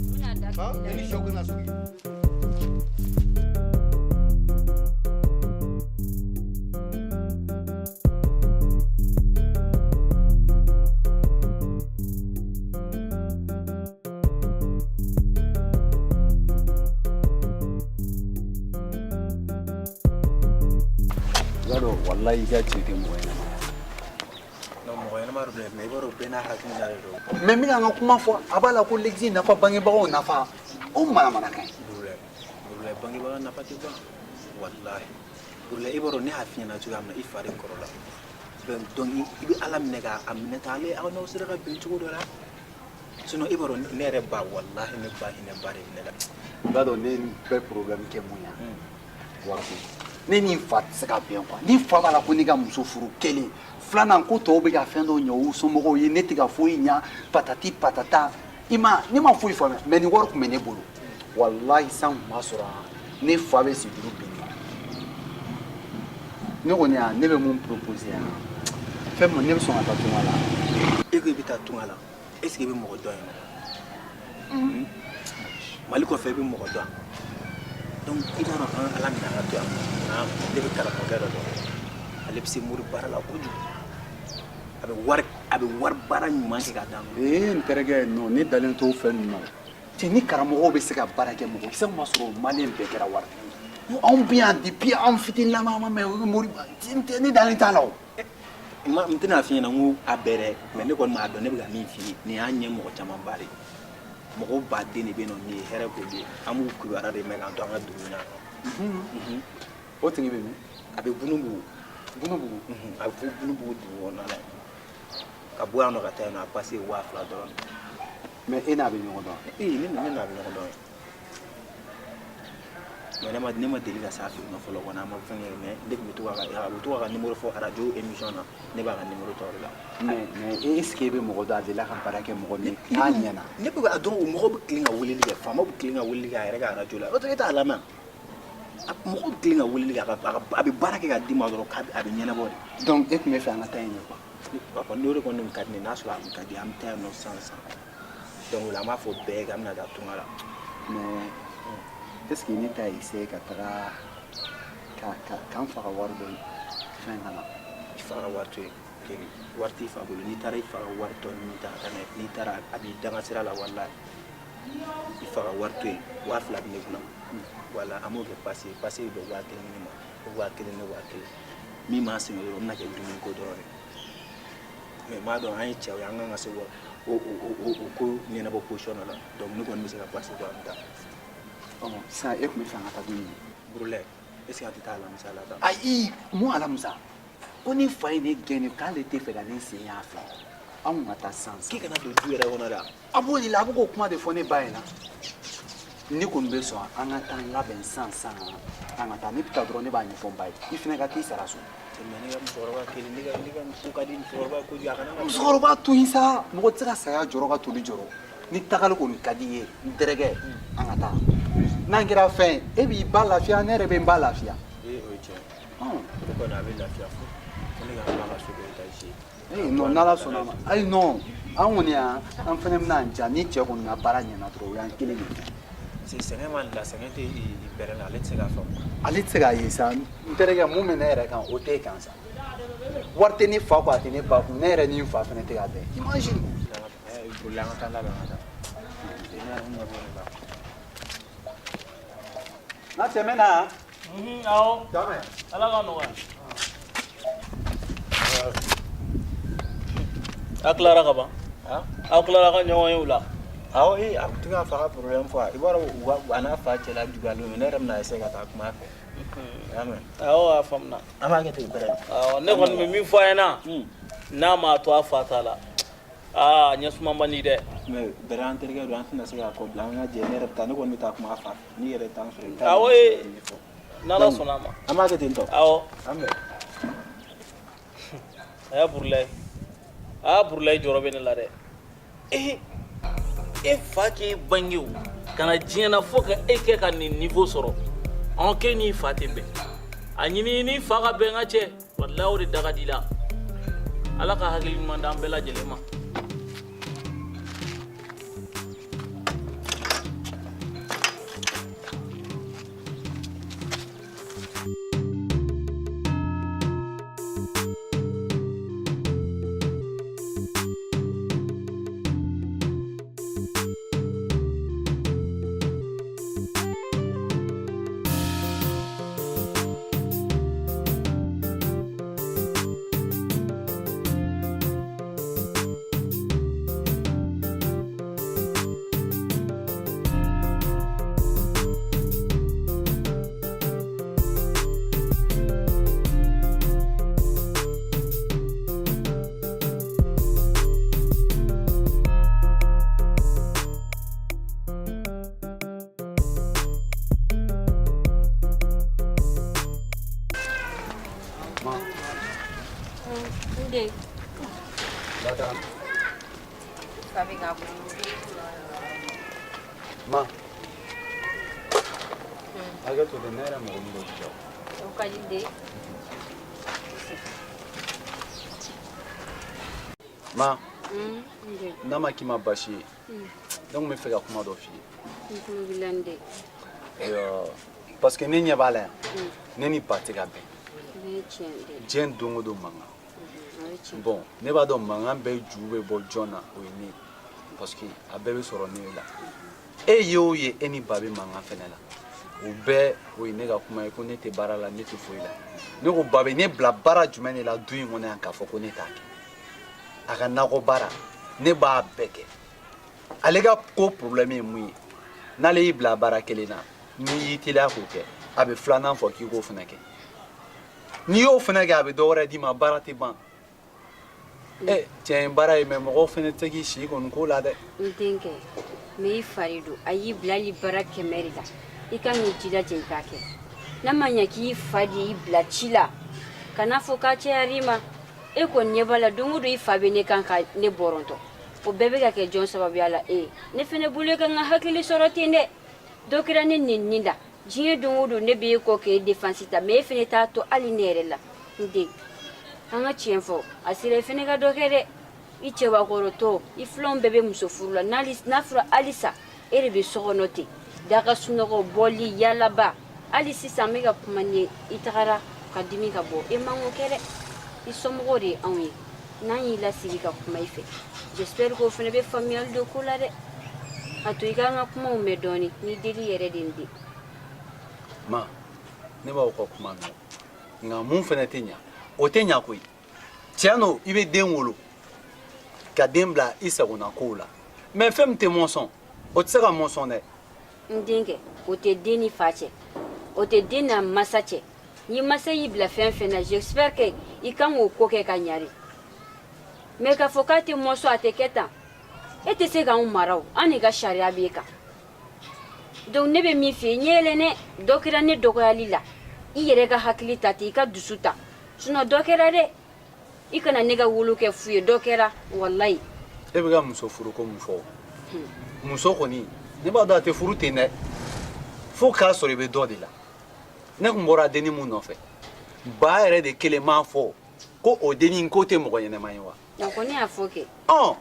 Han, yanni sɛw kana sɔgi. I b'a dɔn, walayi, i ka cɛ tɛ mɔgɔ ɲɛnama ye. Non, mɔgɔ ɲɛnama don dɛ, mais i b'a dɔn bɛɛ n'a hakilina de don. Mais n bɛna n ka kuma fɔ, a b'a la ko lɛkisi nafa, bangebagaw nafa, o manamanakan ye. Burulayi, Burulayi, bangebaga nafa tɛ ban walahi. Burulayi, i b'a dɔn ne y'a f'i ɲɛna cogoya min na, i fa de kɔrɔla. Donc i bɛ Ala minɛ k'a minɛ tan, ale aw n'aw sera ka bɛn cogo dɔ la. Sinon i b'a dɔn ne yɛrɛ ba, walahi, ne ba hinɛ ba de bɛ ne la. I b'a dɔn ne ni bɛɛ problème kɛ mun ye? Wariko. Ne ni n fa tɛ se ka bɛn quoi. Ni fa b'a la ko ne ka muso furu kelen, filanan ko tɔw bɛ ka fɛn dɔw ɲɛ u somɔgɔw ye, ne tɛ ka foyi ɲa, patati patata. I ma, ne ma foyi faamuya, mais ni wari tun bɛ ne bolo, walahi, san tun b'a sɔrɔ ne fa bɛ sijuru bin ne kɔni ya. Ne bɛ mun proposer yan? Fɛn min, ne bɛ sɔn ka taa tunga la. E ko i bɛ taa tunga la, est ce que i bɛ mɔgɔ dɔn yen nɔ? Mali kɔfɛ, i bɛ mɔgɔ dɔn? Donc i b'a dɔn, an Ala minɛ an ka to yan. Ne bɛ karamɔgɔkɛ dɔ dɔn, ale bɛ se mori baara la kojugu, a bɛ wari baara ɲuman kɛ ka d'a ma. Ee, n terikɛ, non, ne dalen t'o fɛn ninnu na. Cɛ, ni karamɔgɔw bɛ se ka baara kɛ, mɔgɔ kisɛ ma sɔrɔ, maliyɛn bɛɛ kɛra waritigi ye. Anw bɛ yan depuis an fitininama, ma mɛ o ye mori, ne dalen t'a la o. Ma n tɛna f'i ɲɛna n ko a bɛɛ dɛ, mais ne kɔni b'a dɔn, ne bɛ ka min f'i ye nin y'a ɲɛ mɔgɔ camanba de ye. Mɔgɔw baden de bɛ yen nɔ, nin ye hɛrɛ k'olu ye, an b'u kibaruya de mɛn k'an to an ka dugu in na. O tigi bɛ min? A bɛ Bunubugu. Bunubugu? A bɛ fɔ Bunubugu dugu kɔnɔna la, ka bɔ yan nɔ ka taa yen nɔ, a pase ye 2000 dɔrɔn. Mais e n'a bɛ ɲɔgɔn dɔn? Ee, ne n'a bɛ ɲɔgɔn dɔn, mais ne ma deli ka s'a fɛ yen nɔ fɔlɔ kɔni, an ma fɛn kɛ, mais ne tun bɛ to k'a ka, a bɛ to k'a ka numéro fɔ radio émission na, ne b'a ka numéro ta o de la. Mais est ce que e bɛ mɔgɔ dɔn, a delila ka baara kɛ mɔgɔ min k'a ɲɛna? Ne bɛ a dɔn, o mɔgɔw bɛ tilen ka weleli kɛ, faamaw bɛ tilen ka weleli kɛ a yɛrɛ ka radio la, n'o tɛ e t'a lamɛn. Mɔgɔw bɛ tilen ka weleli kɛ, a bɛ baara kɛ ka d'i ma dɔrɔn, k'a bɛ, a bɛ ɲɛnabɔ de. Donc e tun bɛ fɛ an ka taa yen de quoi? A kɔni, o de kɔni ka di ne ye, n'a sɔrɔ a kun ka di, an bɛ taa yen nɔ sisan sisan. Donc o la, an b'a fɔ bɛɛ ye k'an bɛna taa tunga la. Mais Est ce que ne t'a essayer ka taga ka ka ka n fa ka wari dɔ fɛn ka na? I fa ka wari to yen keli, wari t'i fa bolo. N'i taara i fa ka wari tɔ ninnu ta ka taa n'a ye, n'i taara a b'i danga sira la. Walayi, i fa ka wari to yen, 2000 bɛ ne kunna. Wala an b'o kɛ passe ye. Passe bɛ bɛn 1000 kelen ma. O 1000 ne 1000 min m'a sɛgɛn dɔrɔn, o bɛna kɛ dumuni ko dɔrɔn de. Mais n b'a dɔn an ye cɛw ye, an kan ka se k'o o o o o ko ɲɛnabɔ position dɔ la. Donc ne kɔni bɛ se ka passe bɔ, an bɛ taa. Ɔ, sisan e tun bɛ fɛ an ka taa don min? Burulayi, est ce que an tɛ taa alamisa la tan? Ayi, mun alamisa? Ko ni fa ye ne gɛn de k'ale tɛ fɛ ka ne sen y'a fɛ, an kun ka taa sisan. K'i kana don du yɛrɛ kɔnɔ dɛ. A b'o de la, a bɛ k'o kuma de fɔ ne ba ɲɛna. Ne kɔni bɛ sɔn an ka taa n labɛn sisan sisan, an ka taa. Ne bɛ taa dɔrɔn, ne b'a ɲɛfɔ n ba ye, i fana ka t'i sara so. Mais ne ka musokɔrɔba kelen, ne ka muso ka di musokɔrɔba kojugu, a kana na. Musokɔrɔba to yen sa, mɔgɔ tɛ se ka saya jɔrɔ ka toli jɔrɔ. Ni tagali kɔni ka di i ye, n terikɛ, an ka taa. N'an kɛra fɛn ye, e b'i ba lafiya, ne yɛrɛ bɛ n ba lafiya. Ee, o ye tiɲɛ ye. O kɔni a bɛ lafiya fo ko ne ka ba ka so kɛ étage ye. Ee non, n'ala sɔnna ma. Ayi non, an kɔni yan, an fana bɛna an ja ni cɛ kɔni ka baara ɲɛna dɔrɔn, o y'an kelen de ye. Parce que sɛgɛn ma la, sɛgɛn tɛ bɛrɛ la, ale tɛ se k'a faamu. Ale tɛ se k'a ye sa. N terikɛ, mun bɛ ne yɛrɛ kan, o t'e kan sa. Wari tɛ ne fa kun, a tɛ ne ba kun, ne yɛrɛ ni n fa fana tɛ ka bɛn, imagine. Burulayi, an ka taa labɛn ka taa. Ne yɛrɛ ɲɛ b'o de la. N'a cɛ mɛn na. Awɔ. Jamɛ. Ala ka nɔgɔya. Aw tilara ka ban? Aw tilara ka ɲɔgɔn ye o la? Awɔ, ee, a tun tɛ k'a fa ka problème fɔ. I b'a dɔn, u ka a n'a fa cɛla juguyalen don. Ne yɛrɛ bɛna essayer ka taa kuma a fɛ, i y'a mɛn? Awɔ, a faamuna. An b'a kɛ ten bɛrɛ. Awɔ, ne kɔni bɛ min fɔ a ɲɛna, n'a m'a to a fa ta la, aa, ɲɛsuma man di dɛ. Mais bɛrɛ, an terikɛ don, an tɛna se k'a kɔ bila. An ka jɛ, ne yɛrɛ bɛ taa, ne kɔni bɛ taa kuma a fa fɛ. N'i yɛrɛ t'an sɔrɔ, i bɛ taa. Awɔ, ee, n'ala sɔnna a ma. An b'a kɛ ten tɔ. Awɔ. An bɛn. A y'a Burulayi, a y'a Burulayi jɔrɔ bɛ ne la dɛ. Ee, e fa k'e bange o ka na diɲɛ na fo ka e kɛ ka nin niveau sɔrɔ, ɔn, k'e n'i fa tɛ bɛn. A ɲini n'i fa ka bɛn, n ka cɛ, walayi, o de da ka di la. Ala ka hakili ɲuman d'an bɛɛ lajɛlen ma. Ma. N den. Lada. Fa bɛ k'a bɔ. Ma. Hakɛ to dɛ, ne yɛrɛ mɔgɔ min dɔ jɔ. O ka di n den. Ma. N den. N'a ma k'i ma baasi ye, ne tun bɛ fɛ ka kuma dɔ f'i ye. N tulo b'i la, n den. Ayiwa, parce que ne ɲɛ b'a la yan, ne ni ba tɛ ka bɛn. O ye tiɲɛ den. Diɲɛ don o don mankan. O ye tiɲɛ. Bon, ne b'a dɔn mankan bɛɛ ju bɛ bɔ jɔn na, o ye ne ye, parce que a bɛɛ bɛ sɔrɔ ne de la. E ye o ye, e ni ba bɛ mankan fɛnɛ la, o bɛɛ o ye ne ka kuma ye ko ne tɛ baara la, ne tɛ foyi la. Ne ko ba bɛ ne bila baara jumɛn de la du in kɔnɔ yan k'a fɔ ko ne t'a kɛ? A ka nakɔ baara, ne b'a bɛɛ kɛ. Ale ka ko problème ye mun ye? N'ale y'i bila baara kelen na, n'i y'i teliya k'o kɛ, a bɛ filanan fɔ k'i k'o fana kɛ. N'i y'o fana kɛ, a bɛ dɔ wɛrɛ d'i ma. Baara tɛ ban. Ɛ, tiɲɛ ye baara ye, mais mɔgɔw fana tɛ se k'i si kɔni ko la dɛ. N denkɛ, mais i fari don, a y'i bila hali baara 100 de la, i kan k'i jilaja i k'a kɛ. N'a ma ɲɛ k'i fa de y'i bila ci la, kana fɔ k'a cayar'i ma. E kɔni ɲɛ b'a la, don o don i fa bɛ ne kan ka ne bɔrɔntɔ. O bɛɛ bɛ ka kɛ jɔn sababuya la? E ne fɛnɛ bolo, e ka n ka hakili sɔrɔ ten dɛ. Dɔ kɛra ne nenni la. Diɲɛ don o don ne b'e kɔ k'e défense ta, mais e fɛnɛ t'a to hali ne yɛrɛ la. N den, an ka tiɲɛ fɔ, a sera i fɛnɛ ka dɔ kɛ dɛ. I cɛbakɔrɔtɔ, i filanw bɛɛ bɛ muso furu la, n'a fɔra halisa e de bɛ so kɔnɔ ten. Daga sunɔgɔ, bɔli, yalaba. Hali sisan n bɛ ka kuma ni ye, i tagara ka dimi ka bɔ. E man k'o kɛ dɛ. I somɔgɔw de ye anw ye. N'an y'i lasigi ka kuma i fɛ, j'espère que o fana bɛ faamuyali don ko la dɛ. A to i k'an ka kumaw mɛn dɔɔni, n'i deli yɛrɛ de n den. Ma, ne b'aw ka kuma mɛn, nka mun fana tɛ ɲa, o tɛ ɲa koyi. Tiɲɛ don, i bɛ den wolo ka den bila i sagona kow la, mais fɛn min tɛ mɔsɔn, o tɛ se ka mɔsɔn dɛ. N denkɛ, o tɛ den ni fa cɛ, o tɛ den n'a masa cɛ. N'i masa y'i bila fɛn fɛn na, j'espère que i kan k'o ko kɛ ka ɲa de. Mais k'a fɔ k'a tɛ mɔsɔn, a tɛ kɛ tan, e tɛ se k'anw mara o, an de ka sariya b'e kan. Donc ne bɛ min f'i ye, ɲɛ yɛlɛ dɛ. Dɔ kɛra ne dɔgɔyali la, i yɛrɛ ka hakili ta ten, i ka dusu ta, sinon dɔ kɛra dɛ. I kana ne ka wolo kɛ fu ye, dɔ kɛra walayi. E bɛ ka muso furu ko mun fɔ? Muso kɔni, ne b'a dɔn a tɛ furu ten dɛ, fo k'a sɔrɔ i bɛ dɔ de la. Ne tun bɔra denni mun nɔfɛ, ba yɛrɛ de kelen m'a fɔ ko o denni ko tɛ mɔgɔ ɲɛnɛma ye wa? A kɔni y'a fɔ kɛ. Ɔn,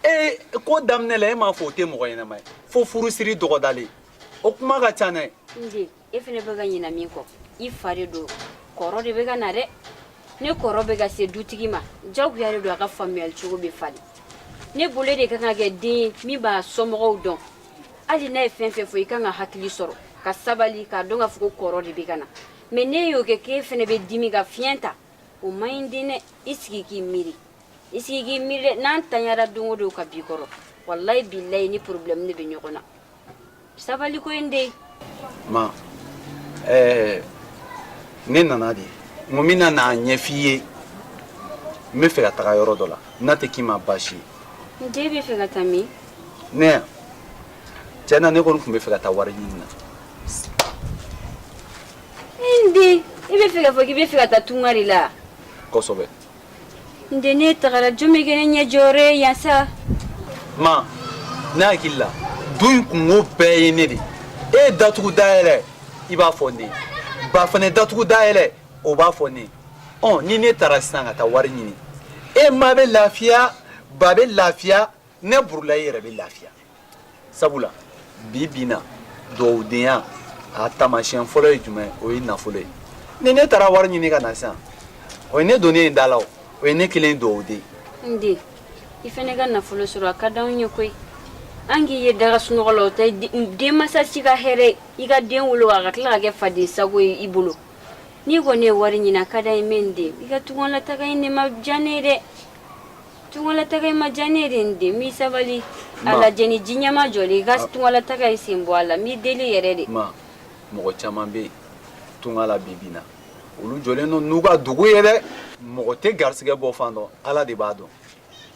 e ko daminɛ la, e m'a fɔ o tɛ mɔgɔ ɲɛnɛma ye, fo furusiri dɔgɔdalen, o kuma ka ca dɛ. N den, e fana bɛ ka ɲinɛ min kɔ, i fa de don, kɔrɔ de bɛ ka na dɛ. Ne kɔrɔ bɛ ka se dutigi ma, jagoya de don, a ka faamuyali cogo bɛ falen. Ne bolo de ka kan ka kɛ den ye min b'a somɔgɔw dɔn. Hali n'a ye fɛn fɛn fɔ, i kan ka hakili sɔrɔ ka sabali, k'a dɔn k'a fɔ ko kɔrɔ de bɛ ka na. Mais ne y'o kɛ k'e fana bɛ dimi ka fiɲɛ ta, o man ɲi den dɛ. I sigi k'i miiri, i sigi k'i miiri dɛ. N'an tanyara don o don ka b'i kɔrɔ, walayi bilayi, ni problème de bɛ ɲɔgɔn na. Sabali ko in den. Ma, ɛɛ, ne nana de n ko n bɛna n'a ɲɛf'i ye. N bɛ fɛ ka taga yɔrɔ dɔ la, n'a tɛ k'i ma baasi ye. N den, bɛ fɛ ka taa min? Ne yan, tiɲɛ na, ne kɔni tun bɛ fɛ ka taa wari ɲini na. N den, i bɛ fɛ k'a fɔ k'i bɛ fɛ ka taa tunga de la? Kosɛbɛ. N den, ne tagara, jɔn bɛ kɛ ne ɲɛ jɔyɔrɔ ye yan sa? Ma, ne hakili la, du in kunko bɛɛ ye ne de ye. E ye datugu dayɛlɛ, i b'a fɔ ne ye. Ba fana datugu dayɛlɛ, o b'a fɔ ne ye. Ɔ, ni ne taara sisan ka taa wari ɲini, e ma bɛ lafiya, ba bɛ lafiya, ne Burulayi yɛrɛ bɛ lafiya. Sabula bi bi na, dugawudenya a taamasiyɛn fɔlɔ ye jumɛn? O ye nafolo ye. Ni ne taara wari ɲini ka na sisan, o ye ne donnen ye da la, o o ye ne kelen dugawuden. N den, i fana ka nafolo sɔrɔ, a ka d'anw ye koyi. An k'i ye daga sunɔgɔ la, o tɛ denmansa si ka hɛrɛ, i ka den wolo a ka tila ka kɛ faden sago ye i bolo. N'i kɔni ye wari ɲini, a ka d'an ye. Mais n den, i ka tungalataga in ne ma diya ne ye dɛ. Tungalataga in ma diya ne ye dɛ. N den, n b'i sabali, a lajɛ ni ji ɲɛma jɔlen, i ka tungalataga in sen bɔ a la. N b'i deli yɛrɛ de. Ma, mɔgɔ caman bɛ yen tunga la bi bi na, olu jɔlen don n'u ka dugu ye dɛ. Mɔgɔ tɛ garisigɛ bɔ fan dɔn, Ala de b'a dɔn.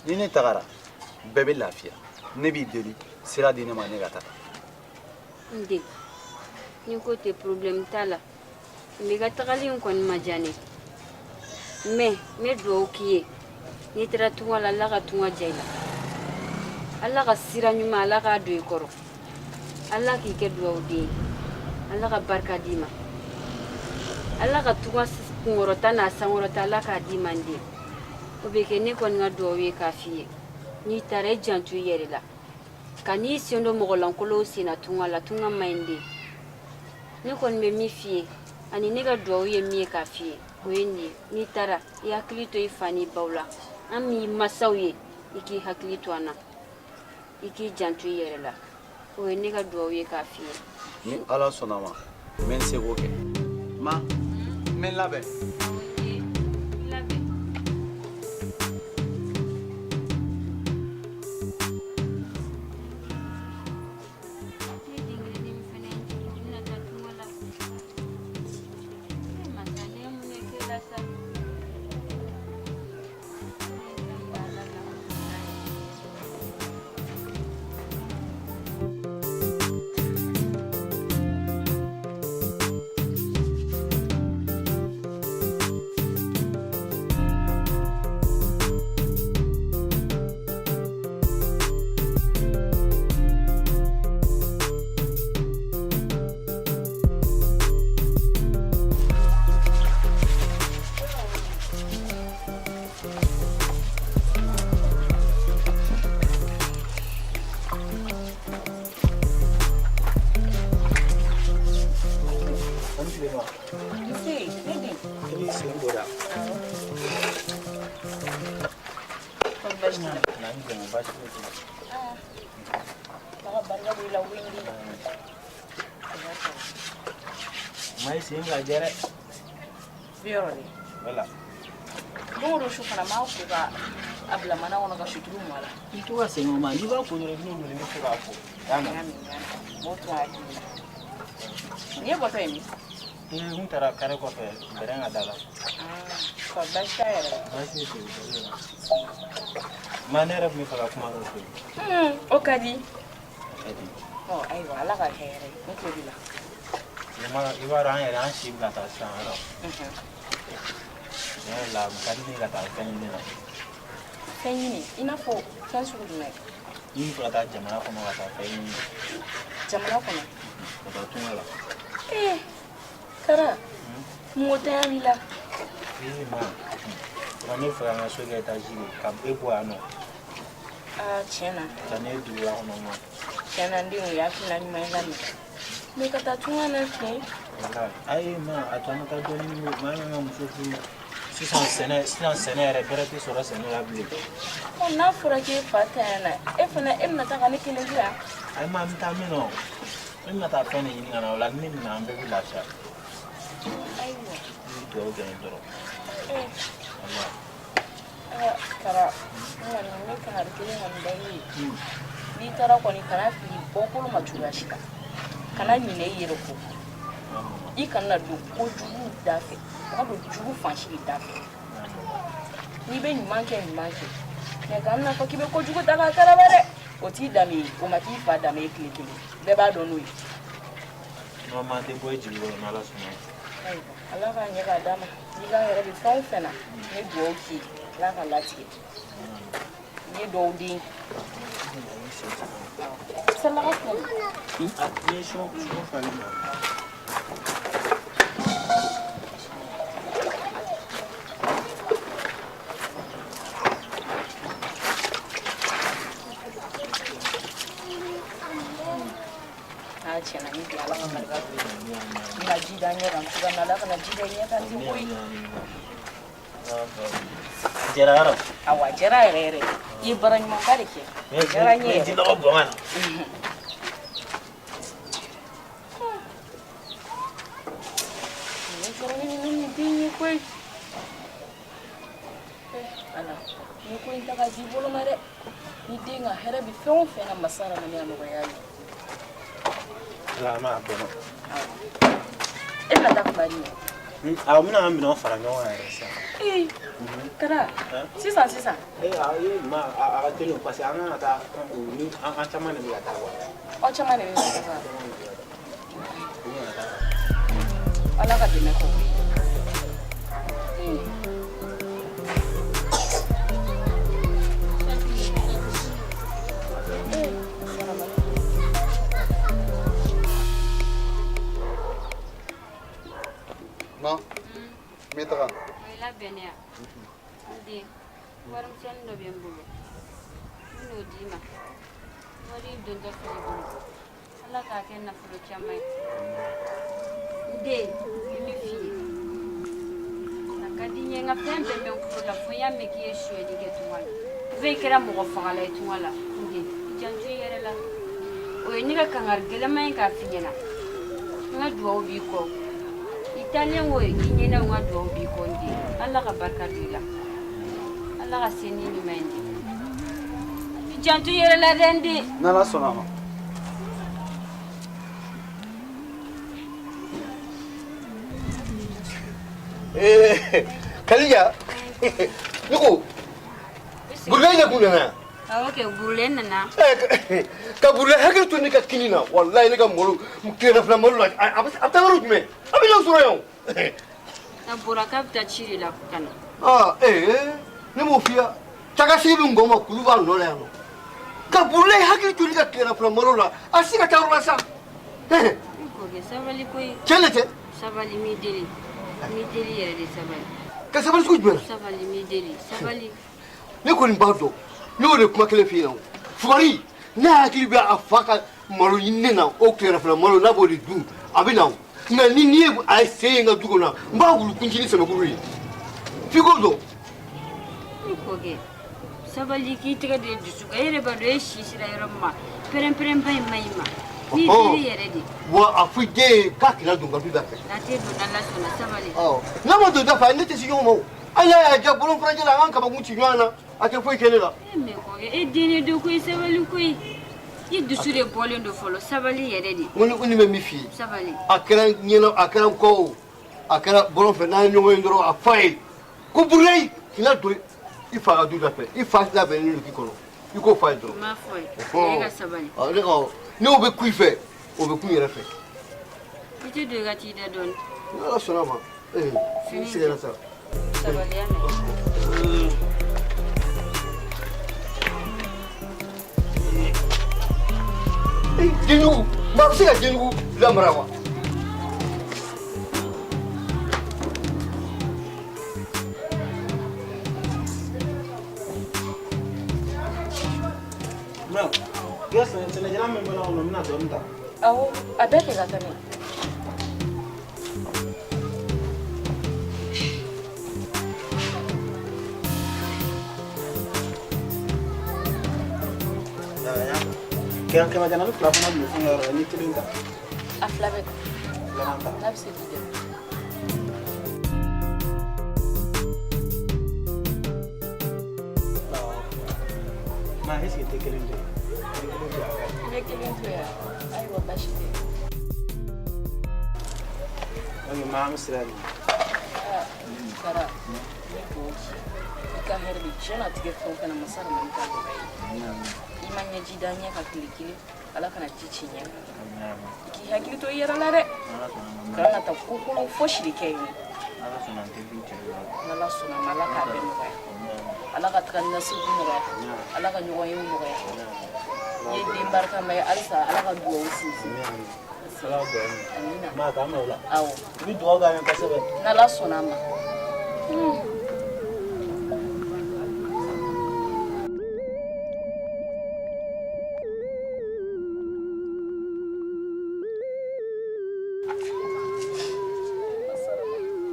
Ni ne tagara, bɛɛ bɛ lafiya. Ne b'i deli, sira di ne ma, ne ka taga. N den, ni ko tɛ, problème t'a la. Mais i ka tagali in kɔni ma diya ne, mais n bɛ dugawu k'i ye. N'i taara tunga la, Ala ka tunga diya i la, Ala ka sira ɲuman, Ala k'a don i kɔrɔ, Ala k'i kɛ dugawuden ye, Ala ka barika d'i ma, Ala ka tunga kunkɔrɔta n'a sankɔrɔta, Ala k'a d'i ma. N den, o bɛ kɛ ne kɔni ka dugawu ye k'a f'i ye. N'i taara, i janto i yɛrɛ la, ka n'i sen don mɔgɔlankolonw sen na tunga la. Tunga man ɲi, n den. Ne kɔni bɛ min f'i ye, ani ne ka dugawu ye min ye k'a f'i ye, o ye nin ye. N'i taara, i hakili to i fa n'i baw la. An m'i masaw ye, i k'i hakili to an na, i k'i janto i yɛrɛ la. O ye ne ka dugawu ye k'a f'i ye. Ni Ala sɔnna ma, n bɛ n seko kɛ. Ma, n bɛ n labɛn. Labɛn. Ne den kelen min fana ye, n bɛna taa tunga la. E masa, ne ye mun de k'e la sa? Ne ye fɛn b'a la la. Ani tile ma. Nse, ne den. I b'i sen bɔ da. Kɔri baasi t'i la? Na n dɛmɛ, baasi foyi t'i la. Aa, Ala ka barika don i la koyi n den. Ma i sen ka jɛ dɛ. Bi yɔrɔ dɛ. Wala. Don o don su fana n b'a ko ka a bila mana kɔnɔ ka suturu mun a la. I to ka segin o ma, n'i b'a ko dɔrɔn i bɛ n'o wele, n bɛ se k'a ko. Y'a mɛn? N y'a mɛn, n y'a mɛn. N b'o to hakili la. Nin ye bɔtɔ ye min? Ee, n taara kare kɔfɛ, bɛrɛn ka da la. Kɔri baasi t'a yɛrɛ la? Baasi tɛ yen, baasi tɛ yen. Ma ne yɛrɛ tun bɛ fɛ ka kuma dɔ f'i ye. O ka di. O ka di. Ɔ ayiwa, Ala ka kɛ hɛrɛ ye. N tulo b'i la. I b'a dɔn an yɛrɛ an si bɛ ka taa sisan yɔrɔ. Tiɲɛ yɛrɛ la, a ka di ne ye ka taa fɛn ɲini na. Fɛn ɲini i n'a fɔ fɛn sugu jumɛn? N bɛ fɛ ka taa jamana kɔnɔ ka taa fɛn ɲini. Jamana kɔnɔ? Ka taa tunga la. Ee, Kara, mɔgɔ tanya b'i la. Ee ma, ne bɛ fɛ ka n ka so kɛ étage de ka e bɔ yan nɔ. Aa, tiɲɛ na. Ka ne ye duguba kɔnɔ ma. Tiɲɛ na n den, o ye hakilina ɲuman ye ka ɲɛ. Mais ka taa tunga na tiɲɛ. Walayi, ayi ma, a to an ka taa dɔɔnin ɲini, maa min ka muso furu. Sisan sɛnɛ, sisan sɛnɛ yɛrɛ bɛrɛ tɛ sɔrɔ sɛnɛ la bilen. Ɔ n'a fɔra k'e fa tanya na, e fana e bɛna taa ka ne kelen to yan. Ayi ma, n bɛ taa min nɔ, ne bɛna taa fɛn de ɲini ka na o la, ni ne nana an bɛɛ bɛ lafiya. Ayiwa. I bɛ dugawu kɛ n ye dɔrɔn. Ee. Walayi. Aa, Kara, n kɔni n bɛ kangari kelen kɔni da i ye. N'i taara kɔni kana fili bɔkolo ma cogoya si la. Kana ɲinɛ i yɛrɛ kɔ. I kana don kojugu da fɛ. Kana don jugu fan si de da fɛ. N'i bɛ ɲuman kɛ, ɲuman kɛ. Mais kana n'a fɔ k'i bɛ kojugu ta k'a karaba dɛ. O t'i danbe ye, o ma k'i fa danbe ye tile kelen. Bɛɛ b'a dɔn n'o ye. Non, ma tɛ bɔ i jigi kɔrɔ n'Ala sɔnna. Ayiwa, Ala k'a ɲɛ k'a d'a ma. N'i ka yɛrɛ bɛ fɛn o fɛn na, n bɛ dugawu k'i ye. Ala ka latigɛ. I ye dugawu den. Salaka filɛ nin ye. N'i ye sɔ falen ma. Aa, tiɲɛ na, ni bi Ala ka barika don i la. N bɛna ji da n ɲɛ kan cogoya min na, Ala kana ji da i ɲɛ kan ten koyi. Jɛra yɔrɔ. Awɔ, a jɛra yɛrɛ yɛrɛ. I ye baara ɲumanba de kɛ. A diyara n ye yɛrɛ. Ji nɔgɔ bɔn ka na. Ne jɔrɔlen ni nin den ye koyi. Ala, ni ko in ta ka di i bolo ma dɛ. Ni den ka hɛrɛ bɛ fɛn o fɛn na, masa Rahamani y'a nɔgɔya ye. Ala ma bɛnna. E bɛna taa kuma di? Awɔ, n bɛna an minɛnw fara ɲɔgɔn kan yɛrɛ sisan. Ee, Kara, sisan sisan. Ee, ayi ma, a ka teli parce que an kan ka taa ni an caman de bɛ ka taa quoi. Aw caman de bɛ ka taa. Ala ka dɛmɛ k'o ye. Ma, n bɛ taga. O ye labɛnnen ya. N den, warimisɛnnin dɔ bɛ n bolo. N bɛn'o d'i ma. Wari in dontɔ filɛ i bolo. Ala k'a kɛ nafolo caman ye. N den, n bɛ min f'i ye. A ka di n ye n ka fɛn bɛɛ mɛn n tulo la fo n y'a mɛn k'i ye sonyɛli kɛ tunga la. Fo i kɛra mɔgɔ fagala ye tunga la. N den, i janto i yɛrɛ la. O ye ne ka kangari gɛlɛman ye k'a f'i ɲɛna. N ka dugawu b'i kɔ. I taalen wo i ɲɛna n ka dugawu b'i kɔ n den. Ala ka barika don i la. Ala ka se ni ɲuman ye n den. I janto i yɛrɛ la dɛ n den. N'Ala sɔnna a ma. Ee, Kalija, ne ko Burulayi de kun nana yan. Awɔ kɛ, Burulayi nana. Ka Burulayi hakili to ne ka kini na, walayi ne ka malo, tilerafana malo la, a bɛ taa yɔrɔ jumɛn? A bɛ n'aw sɔrɔ yan o. A bɔra k'a bɛ taa ci de la ka na. Aa ee, ne m'o f'i ye, takasegi bɛ ngɔ ma kulu b'a nɔ la yan nɔ. Ka Burulayi hakili to ne ka tilerafana malo la, a si ka taa yɔrɔ la sa. N kɔrɔkɛ, sabali koyi. Tiɲɛ de tɛ. Sabali, n b'i deli. N b'i deli yɛrɛ de, sabali. Ka sabali sugu jumɛn na? Sabali, n b'i deli, sabali. Ne kɔni b'a dɔn, ne y'o de kuma kelen f'i ɲɛna o. Fugari, ne hakili bɛ a fa ka malo ɲini na, o tilerafana malo n'a b'o de dun, a bɛ na o. Nka ni n'i ye a sen ye n ka du kɔnɔ, n b'a wulu kuncinin sɛmɛkuru ye, f'i k'o dɔn. I kɔkɛ, sabali, k'i tɛgɛ de dusu kan. E yɛrɛ b'a dɔn e si sera yɔrɔ min ma, pɛrɛn-pɛrɛnba in man ɲi ma n'i deli yɛrɛ de. Wa a fɔ i den ye k'a kana don n ka du da fɛ. A tɛ don, n'Ala sɔnna, sabali. N'a ma don da fɛ, ne tɛ se ɲɔgɔn ma o. Hali n'a y'a diya bolo furancɛ la, an k'an kabakun ci ɲɔgɔn na, a tɛ foyi kɛ ne la. E mɛ kɔkɛ, e den de don koyi, sabali koyi. I dusu de bɔlen don fɔlɔ, sabali yɛrɛ de. N ko ni bɛ min f'i ye. Sabali. A kɛra n ɲɛna, a kɛra n kɔ o, a kɛra bɔlɔn fɛ, n'an ye ɲɔgɔn ye dɔrɔn, a f'a ye ko Burulayi kana don i fa ka du da fɛ, i fa labɛnnen don k'i kɔnɔ, i k'o f'a ye dɔrɔn. N b'a fɔ ye, e ka sabali. Ne ka n'o bɛ kun i fɛ, o bɛ kun yɛrɛ fɛ. I tɛ don i ka t'i da dɔɔnin. Ni Ala sɔnna a ma, ee, n sɛgɛnna sa. Sabali ya mɛn. Denjugu, maa bɛ se ka denjugu lamara wa? Sɛnɛjalan min bɛ na kɔnɔ, n bɛna dɔɔnin ta. Awɔ, a bɛɛ kɛ ka taa n'a ye. Kɛmɛ kɛmɛ ni fila fana tun bɛ fɛn yɔrɔ la, ni kelen ta. A fila bɛɛ ta. Filanan ta. N'a bɛ se k'i dɛmɛ. Ma, est ce que tɛ kelen to yen? Ni kelen to yen, a ka ɲi. N bɛ kelen to yan. Ayiwa, baasi tɛ. Ok, ma, an bɛ sira di. Kara, ne dugawu k'i ye. I ka hɛrɛ bɛ diɲɛlatigɛ fɛn o fɛn na, masa Ramani k'a nɔgɔya i ye. I ma ɲɛji da ɲɛ kan tile kelen, Ala kana ji ci ɲɛ kan. I k'i hakili to i yɛrɛ la dɛ. Kana na taa ko kolon fosi de kɛ yen. N'Ala sɔnna a ma, Ala k'a bɛɛ nɔgɔya. Ala ka taga ni ka segin nɔgɔya. Ala ka ɲɔgɔn yew nɔgɔya. I ye den barikama ye halisa, Ala ka dugawu sinsin. Ala ka dugawu minɛ. Amina. Ma, k'an bɛn o la. Awɔ. I bɛ dugawu k'an ye kosɛbɛ. N'Ala sɔnna a ma.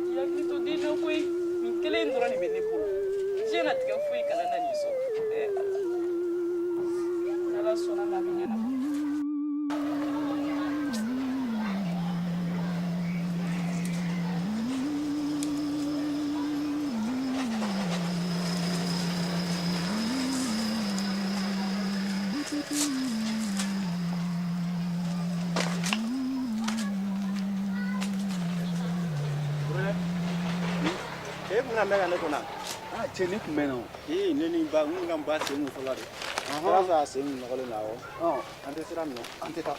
I hakili to den na koyi. Nin kelen in dɔrɔn de bɛ ne bolo. Diɲɛlatigɛ foyi kana na nin sɔrɔ. Ee Ala. N'Ala sɔnna a ma, a bɛ ɲɛnabɔ. E kun na mɛn ka ne kɔnɔ. Ah, cɛ, ne kun bɛ na o. Ee, ne ni ba, n kun ka n ba sen ko fɔlɔ de. Sira fɛ a sen kun nɔgɔlen don, awɔ. An tɛ sira minɛ. An tɛ taa.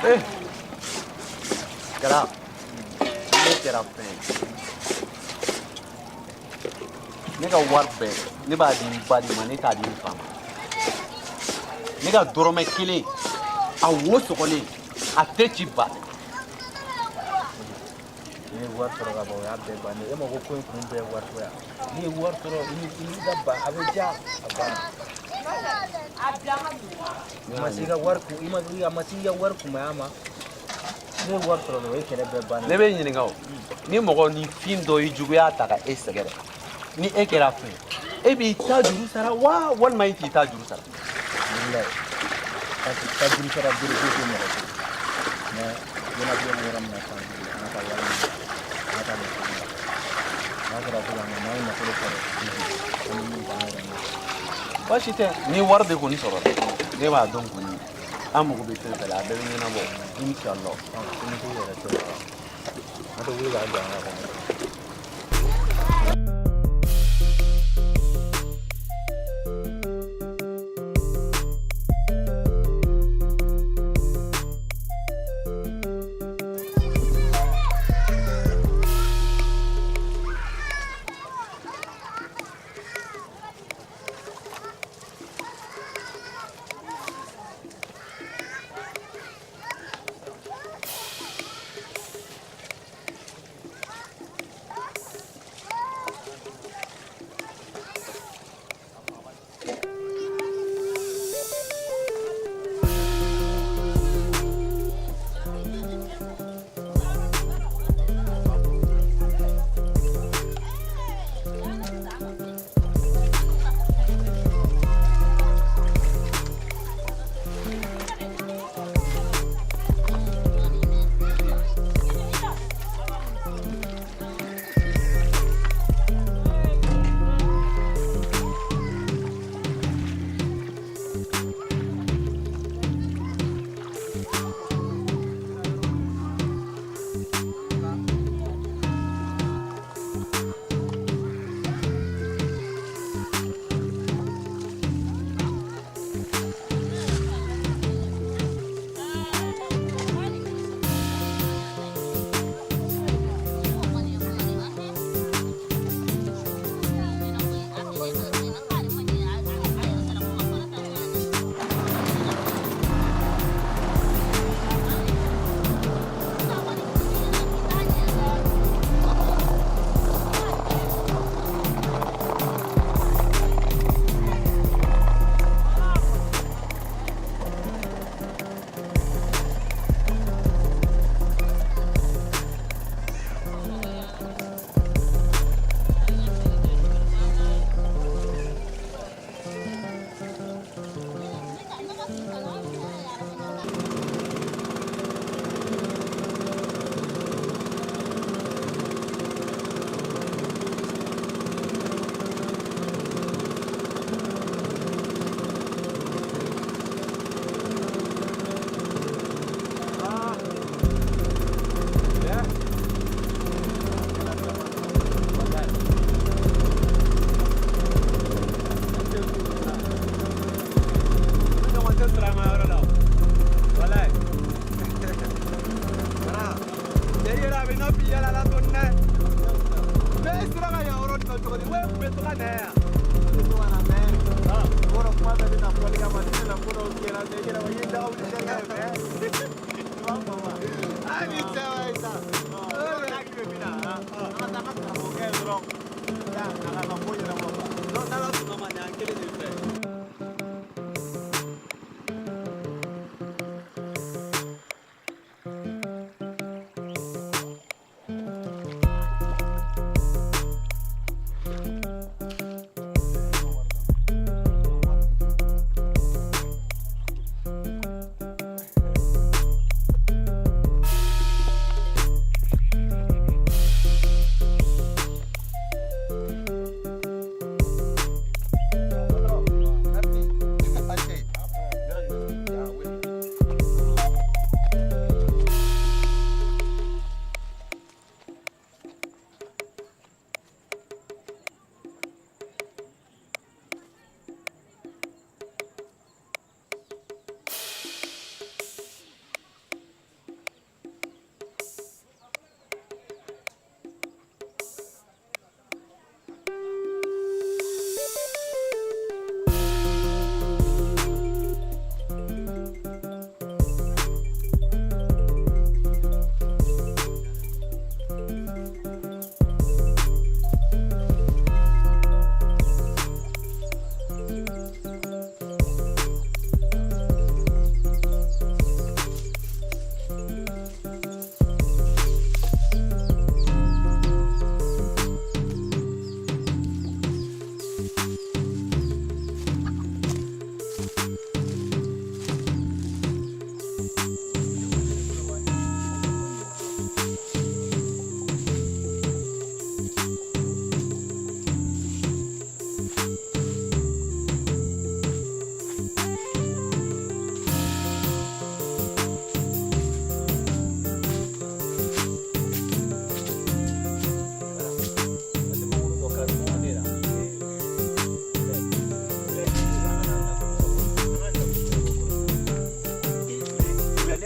Eh, Kara, ne kɛra fɛn ye. Ne ka wari bɛɛ, ne b'a di n ba de ma, ne t'a di n fa ma. Ne ka dɔrɔmɛ kelen, a wo sɔgɔlen, a tɛ ci ba. N'i ye wari sɔrɔ ka ban, o y'a bɛɛ bannen. E ma ko ko in kun bɛɛ ye wariko ye wa? N'i ye wari sɔrɔ, i ni i n'i ka ba, a bɛ diya, a banna. I ma se i ka wari kun, i ma a ma se i ka wari kunbaya ma. Ne ye wari sɔrɔ dɔrɔn, o ye kɛlɛ bɛɛ bannen. Ne bɛ ɲininka o, ni mɔgɔ ni fin dɔ y'i juguya ta ka e sɛgɛrɛ, ni e kɛra fɛn ye, e b'i ta juru sara wa, walima e t'i ta juru sara? Walayi, parce que ta juru sara bere ko tɛ mɔgɔ bolo. Mais diɲɛlatigɛ bɛ yɔrɔ min na sisan, an ka taa wari ɲini, an ka taa don sugu la. N'a kɛra sisan nɔ, n'an ye nafolo sɔrɔ, an bɛ min ta an yɛrɛ ma. Baasi tɛ, ni wari de kɔni sɔrɔla, ne b'a dɔn kɔni, an mago bɛ fɛn fɛn la, a bɛɛ bɛ ɲɛnabɔ inshallah. Komi k'u yɛrɛ tɛ, an tɛ wuli k'an jɔ an ka kɔnɔ.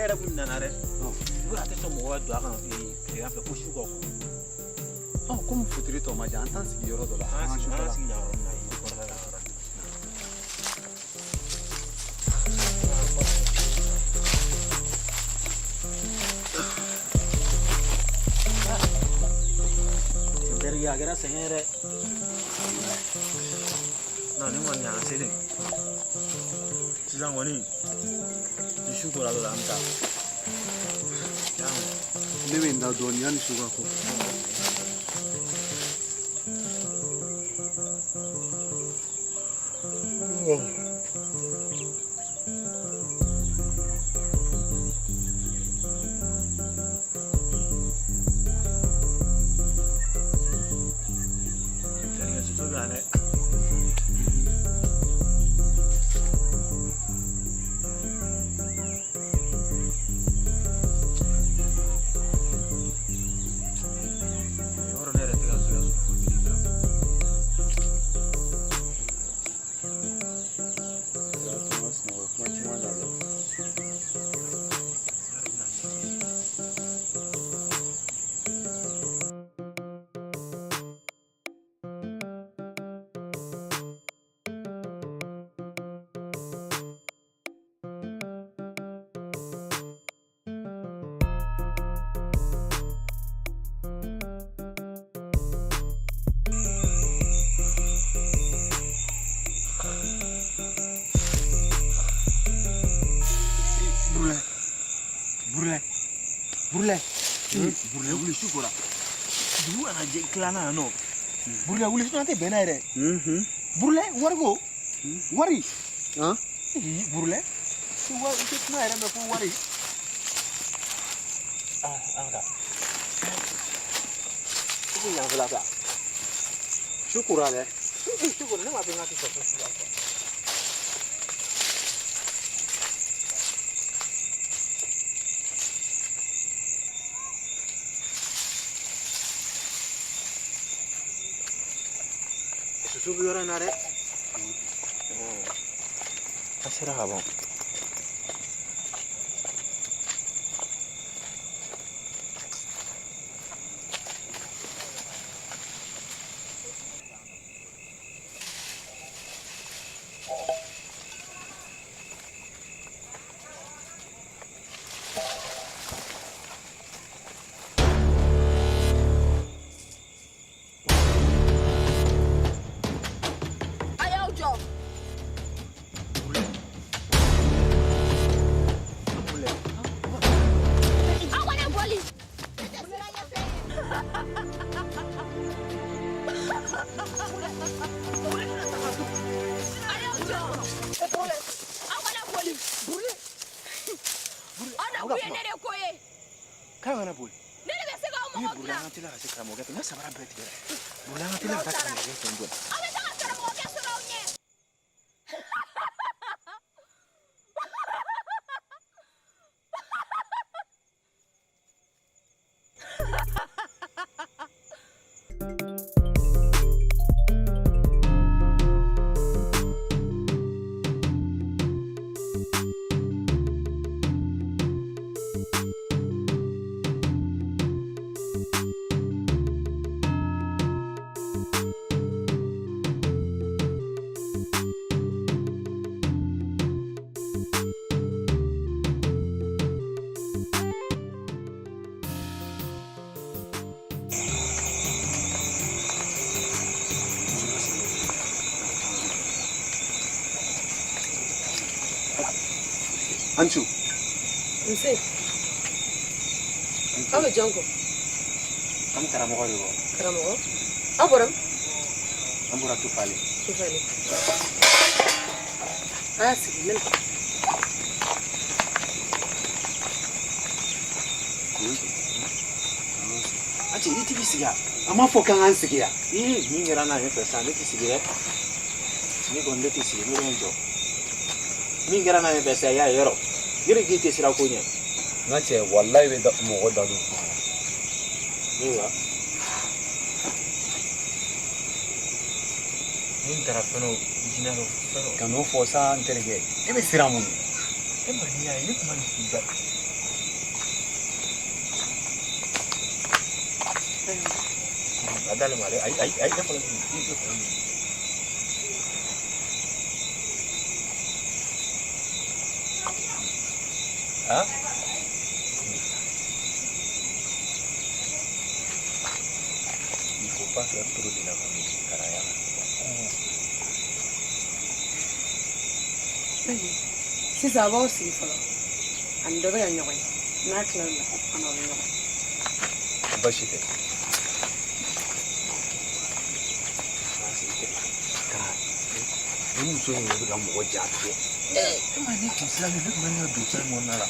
yɛrɛ kun nana dɛ. I b'a dɔn a tɛ sɔn mɔgɔ ka don a kan tilegan fɛ fo su ka ko. Ɔ komi fitiri tɔ ma jan, an t'an sigi yɔrɔ dɔ la. An sigi an sigi yan yɔrɔ min na, yiri kɔrɔla la yɔrɔ. Terikɛ a kɛra sɛgɛn yɛrɛ. Non, ni kɔni y'an selen. Sisan kɔni, ni su kora dɔrɔn an bɛ taa. Ne bɛ n da dɔɔnin yanni su ka ko. Terikɛ soso bɛ yan dɛ. Yɔrɔ ne yɛrɛ tɛ ka se ka sunɔgɔ bilen sa. Kuma caman dabila. Burulɛ, Burulɛ, Burulɛ, Burulɛ wuli su kora. Dugu kana jɛ tilana yan nɔ. Burulɛ wuli sinon an tɛ bɛn n'a ye dɛ. Burulɛ wari ko wari. Burulɛ i wari i tɛ kuma yɛrɛ mɛn ko wari. Ah an ka taa. I ko yan fila sa. Su kora dɛ. Su kora ne m'a fɔ n k'a tɛ sɔn fo su ka ko. Soso bɛ yɔrɔ in na dɛ. An sera ka ban. A y'aw jɔ. Aw kana boli. Ne tɛ siran ɲɛfɛ. A y'aw jɔ. Aw kana boli. Aw na kun ye ne de ko ye. K'a kana boli. Ne de bɛ se k'aw Ni mɔgɔ Burulɛ dilan. an ka teliya ka se karamɔgɔkɛ fɛ. N ka samara bɛɛ tigɛra. Burulɛ an ka teliya ka taa karamɔgɔkɛ fɛ yen joona. Aw bɛ taa ka karamɔgɔkɛ sɔrɔ aw ɲɛ. Ancu. Nse. Aw bɛ jɔn kɔ? An bɛ karamɔgɔ de kɔ. Karamɔgɔ. Aw bɔra min? An bɔra Tufale. Tufale. A y'a sigi n bɛ na. An cɛ i t'i sigi yan. A m'a fɔ k'an k'an sigi yan. Ee min kɛra n na yen fɛ sisan ne tɛ sigi dɛ. Ne kɔni ne tɛ sigi ne bɛ n jɔ. Min kɛra n na yen fɛ sisan i y'a ye yɔrɔ. Yɔrɔ k'i tɛ siran ko ɲɛ. N ka cɛ walayi bɛ mɔgɔ da don kuma la. Ne wa. Ni n taara fɛn dɔ jinɛ dɔ fɛn dɔ. Kan'o fɔ sa n terikɛ. E bɛ siran mun ɲɛ? E ma n'i y'a ye ne tun ma nin f'i ba. d'ale ma ale ayi ayi ayi ne fana i fana ah. Il faut pas faire trop de la famille Karaya. Sisan a b'aw sigi fɔlɔ ani dɔ bɛ ka ɲɔgɔn ye n'a tilal'o la an n'aw bɛ ɲɔgɔn ye. Baasi tɛ. Nin muso in yɛrɛ bɛ ka mɔgɔ ja tigɛ. E ma ne kun siran ne tun bɛ ne ka don fɛn kɔnɔna la.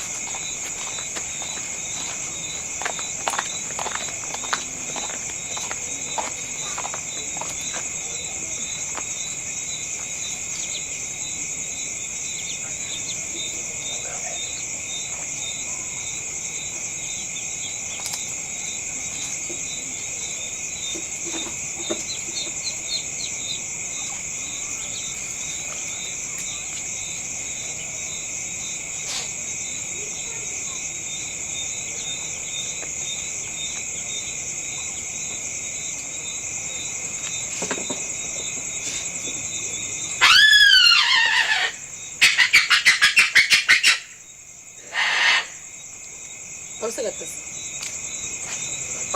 Aw bɛ se ka taa sisan.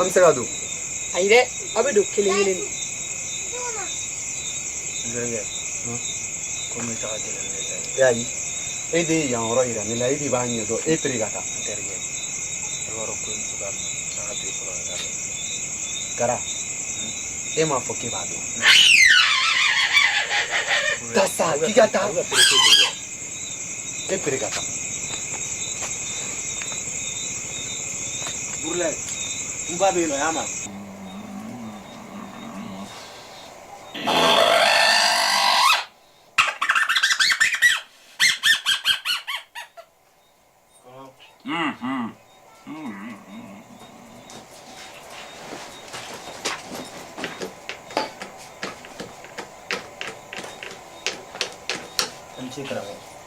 An bɛ se ka don. Ayi dɛ, aw bɛ don kelen kelen de. N terikɛ, komi i ta ka gɛlɛn ni ne ta ye. E ayi, e de ye yan yɔrɔ yira ne la, e de b'a ɲɛdɔn, e pere ka taa. N terikɛ, e b'a dɔn ko in cogoya min na, an ka to yen fɔlɔ ka taa dɔn. Gara, e m'a fɔ k'e b'a dɔn. Taa sa, k'i ka taa. E pere ka taa. Burulayi, n ba bɛ yen nɔ, y'a ma.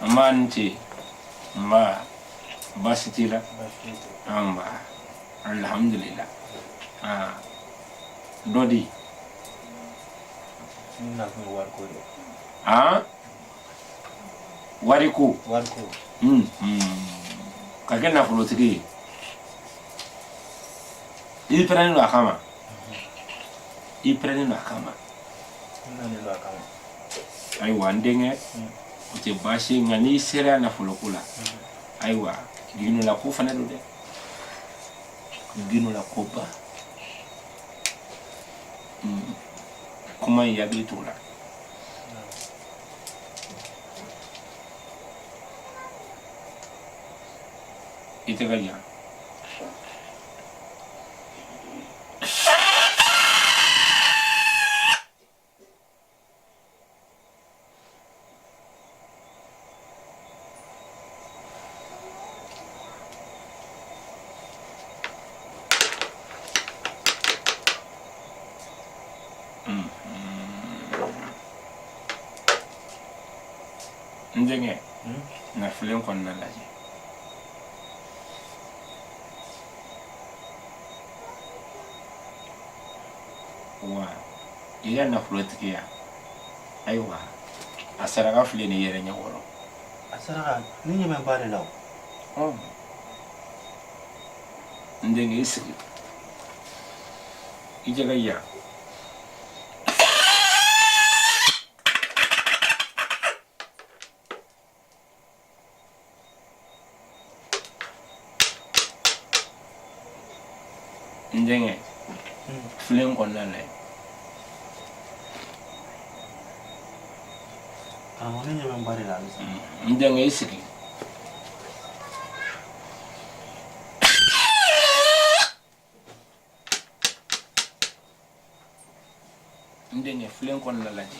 Nba ni ce nba baasi t'i la nba alhamdulillah aa dɔ di N nakun ye wariko de ye. aa wariko Wariko. Ka kɛ nafolotigi ye i pɛrɛnnen don a kama i pɛrɛnnen don a kama N nanen don a kama. Ayiwa n denkɛ, o tɛ baasi ye, nka n'i sera nafoloko la, ayiwa gindola ko fana don dɛ, gindola koba. Kuma in hakili t'o la. I tɛgɛ jan. N denkɛ, na filen kɔnɔna lajɛ. Wa i ka nafolotigiya, ayiwa a saraka filɛ nin yɛrɛ ɲɛkɔrɔ. A saraka, ne ɲɛ bɛ n ba de la o. N denkɛ, i sigi, i tɛgɛ yan. N denkɛ, filen kɔnɔna la yen. Karamɔgɔ, ne ɲɛ bɛ n ba de la halisa. N denkɛ, i sigi. N denkɛ, filen kɔnɔna lajɛ.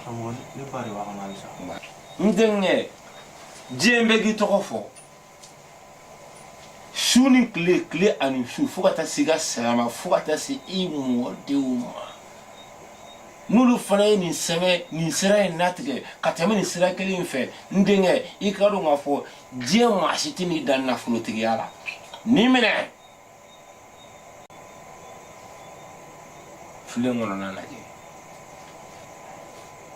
Karamɔgɔ, ne ba de b'a kɔnɔ halisa. N denkɛ, diɲɛ bɛɛ k'i tɔgɔ fɔ su ni tile, tile ani su, fo ka taa se i ka saya ma, fo ka taa se i mɔdenw ma. N'olu fana ye nin sɛmɛ nin sira in latigɛ ka tɛmɛ nin sira kelen in fɛ, n denkɛ, i ka dɔn k'a fɔ diɲɛ maa si tɛ n'i dan nafolotigiya la. Nin minɛ filen kɔnɔna lajɛ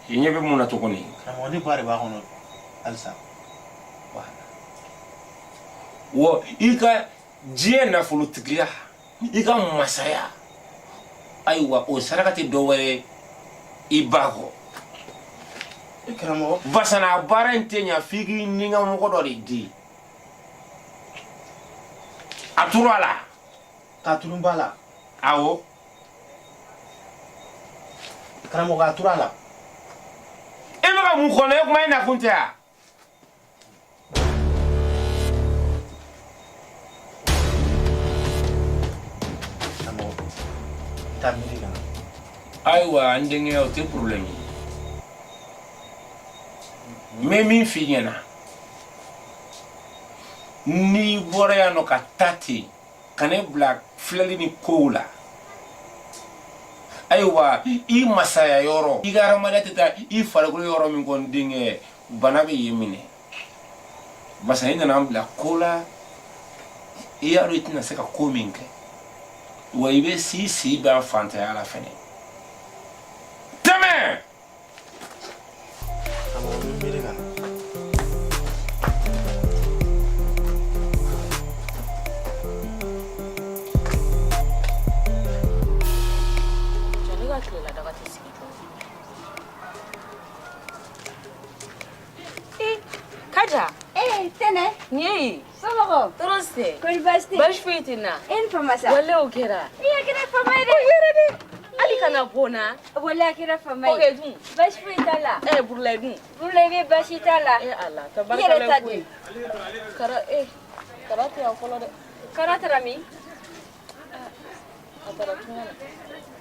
i ɲɛ bɛ mun na tuguni karamɔgɔ ne ba de b'a kɔnɔ halisa wa i ka diɲɛ nafolotigiya i ka masaya ayiwa o saraka tɛ dɔ wɛrɛ ye i ba kɔ karamɔgɔ basana baara in tɛ ɲa f'i k'i ni ka mɔgɔ dɔ de di a turu a la k'a turu n ba la awɔ karamɔgɔ a turu a la e bɛ ka mun kɔnɔ e kuma e nakun tɛ wa karamɔgɔ taa miiri ka na ayiwa n denkɛ o tɛ problème ye n bɛ min f'i ɲɛna n'i bɔra yan nɔ ka taa ten ka ne bila filɛli ni kow la ayiwa i masaya yɔrɔ i ka hadamadenya tɛ taa i farikolo yɔrɔ min kɔ n denkɛ bana bɛ yen minɛ barisa i nana n bila ko la i y'a dɔn i tɛna se ka ko min kɛ wa i bɛ si si ban fantanya la fɛnɛ tɛmɛ. Karamɔgɔ n bɛ miiri ka na. Cɛ ne ka tilela daga tɛ sigi joona. Ee Kaja. Ee Tɛnɛ. Nin ye ye. Somɔgɔw. Tɔɔrɔ si tɛ. Kɔri baasi tɛ? Baasi foyi tɛ n na. E ni fama sa. Walayi o kɛra. I a kɛra fama ye dɛ. O yɛrɛ dɛ. Hali kana bɔ n na. Walayi a kɛra fama ye. Kɔkɛ dun. Baasi foyi t'a la. Ee Burulayi dun. Burulayi bɛ baasi t'a la. Ee Ala I yɛrɛ ta tabarikala dun. koyi. Kara ee Kara tɛ yan fɔlɔ dɛ. Kara taara min? A taara tunga na.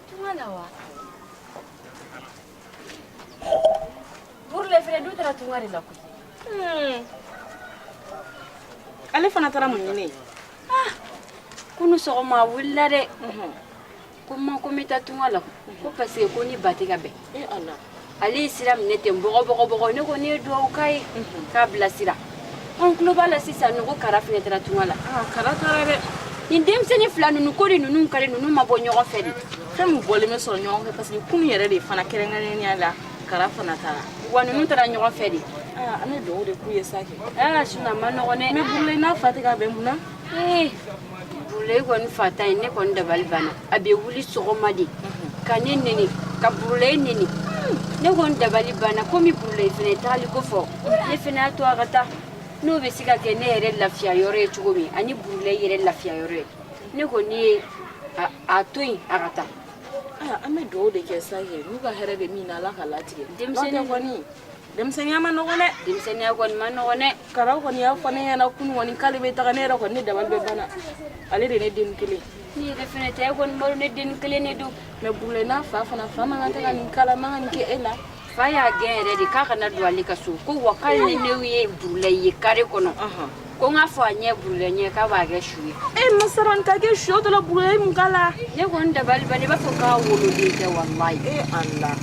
Tunga na wa? Burulayi fɛnɛ dun taara tunga de la koyi. Ale fana taara mun ɲini? Ah, kunu sɔgɔma a wulila dɛ. Ko ma ko n bɛ taa tunga la ko parce que ko ni ba tɛ ka bɛn. Ee Ala. Ale ye sira minɛ ten bɔgɔ bɔgɔ bɔgɔ ne ko ne ye duwawu k'a ye k'a bilasira. An tulo b'a la sisan nɔ ko Kara fɛnɛ taara tunga la. Ah, Kara taara dɛ. Nin denmisɛnnin fila ninnu ko de ninnu kari ninnu ma bɔ ɲɔgɔn fɛ de. Fɛn min bɔlen bɛ sɔrɔ ɲɔgɔn fɛ parce que kunu yɛrɛ de fana kɛrɛnkɛrɛnnenya la Kara fana taara. Wa ninnu taara ɲɔgɔn fɛ de. Ah, an bɛ duwawu de k'u ye sa kɛ. Ah, sinon a ma nɔgɔn dɛ. Mais Burulayi n'a fa tɛ ka bɛn mun na? Ee, Burulayi kɔni fa ta in ne kɔni dabali banna. A bɛ wuli sɔgɔma de ka ne neni ka Burulayi neni. Ne kɔni dabali banna komi Burulayi fɛnɛ tagali ko fɔ ne fɛnɛ y'a to a ka taa. N'o bɛ se ka kɛ ne yɛrɛ lafiya yɔrɔ ye cogo min ani Burulayi yɛrɛ lafiya yɔrɔ ye ne kɔni ye a to yen a ka taa. Ah, an bɛ duwawu de kɛ sa kɛ n'u ka hɛrɛ bɛ min na Ala ka latigɛ. Denmisɛnnin N'o tɛ kɔni denmisɛnninya ma nɔgɔn dɛ. Denmisɛnninya kɔni ma nɔgɔn dɛ. Kara kɔni y'a fɔ ne ɲɛna kunu kɔni k'ale bɛ taga ne yɛrɛ kɔni ne dabali bɛ banna. Ale de ye ne denni kelen. Ne yɛrɛ fɛnɛ ta e kɔni b'a dɔn ne denni kelen de don. Mais Burulayi n'a fa fana fa man kan tɛ ka nin kala man kan nin kɛ e la. Fa y'a gɛn yɛrɛ de k'a kana don ale ka so ko wa k'ale ni ne ye Burulayi ye kare kɔnɔ. Ko n k'a fɔ a ɲɛ Burulayi ɲɛ k'a b'a kɛ su ye. E masara nin ka kɛ su ye o dɔ la Burulayi mun k'a la. Ne kɔni dabali banna i b'a fɔ k'a woloden tɛ walayi. E Ala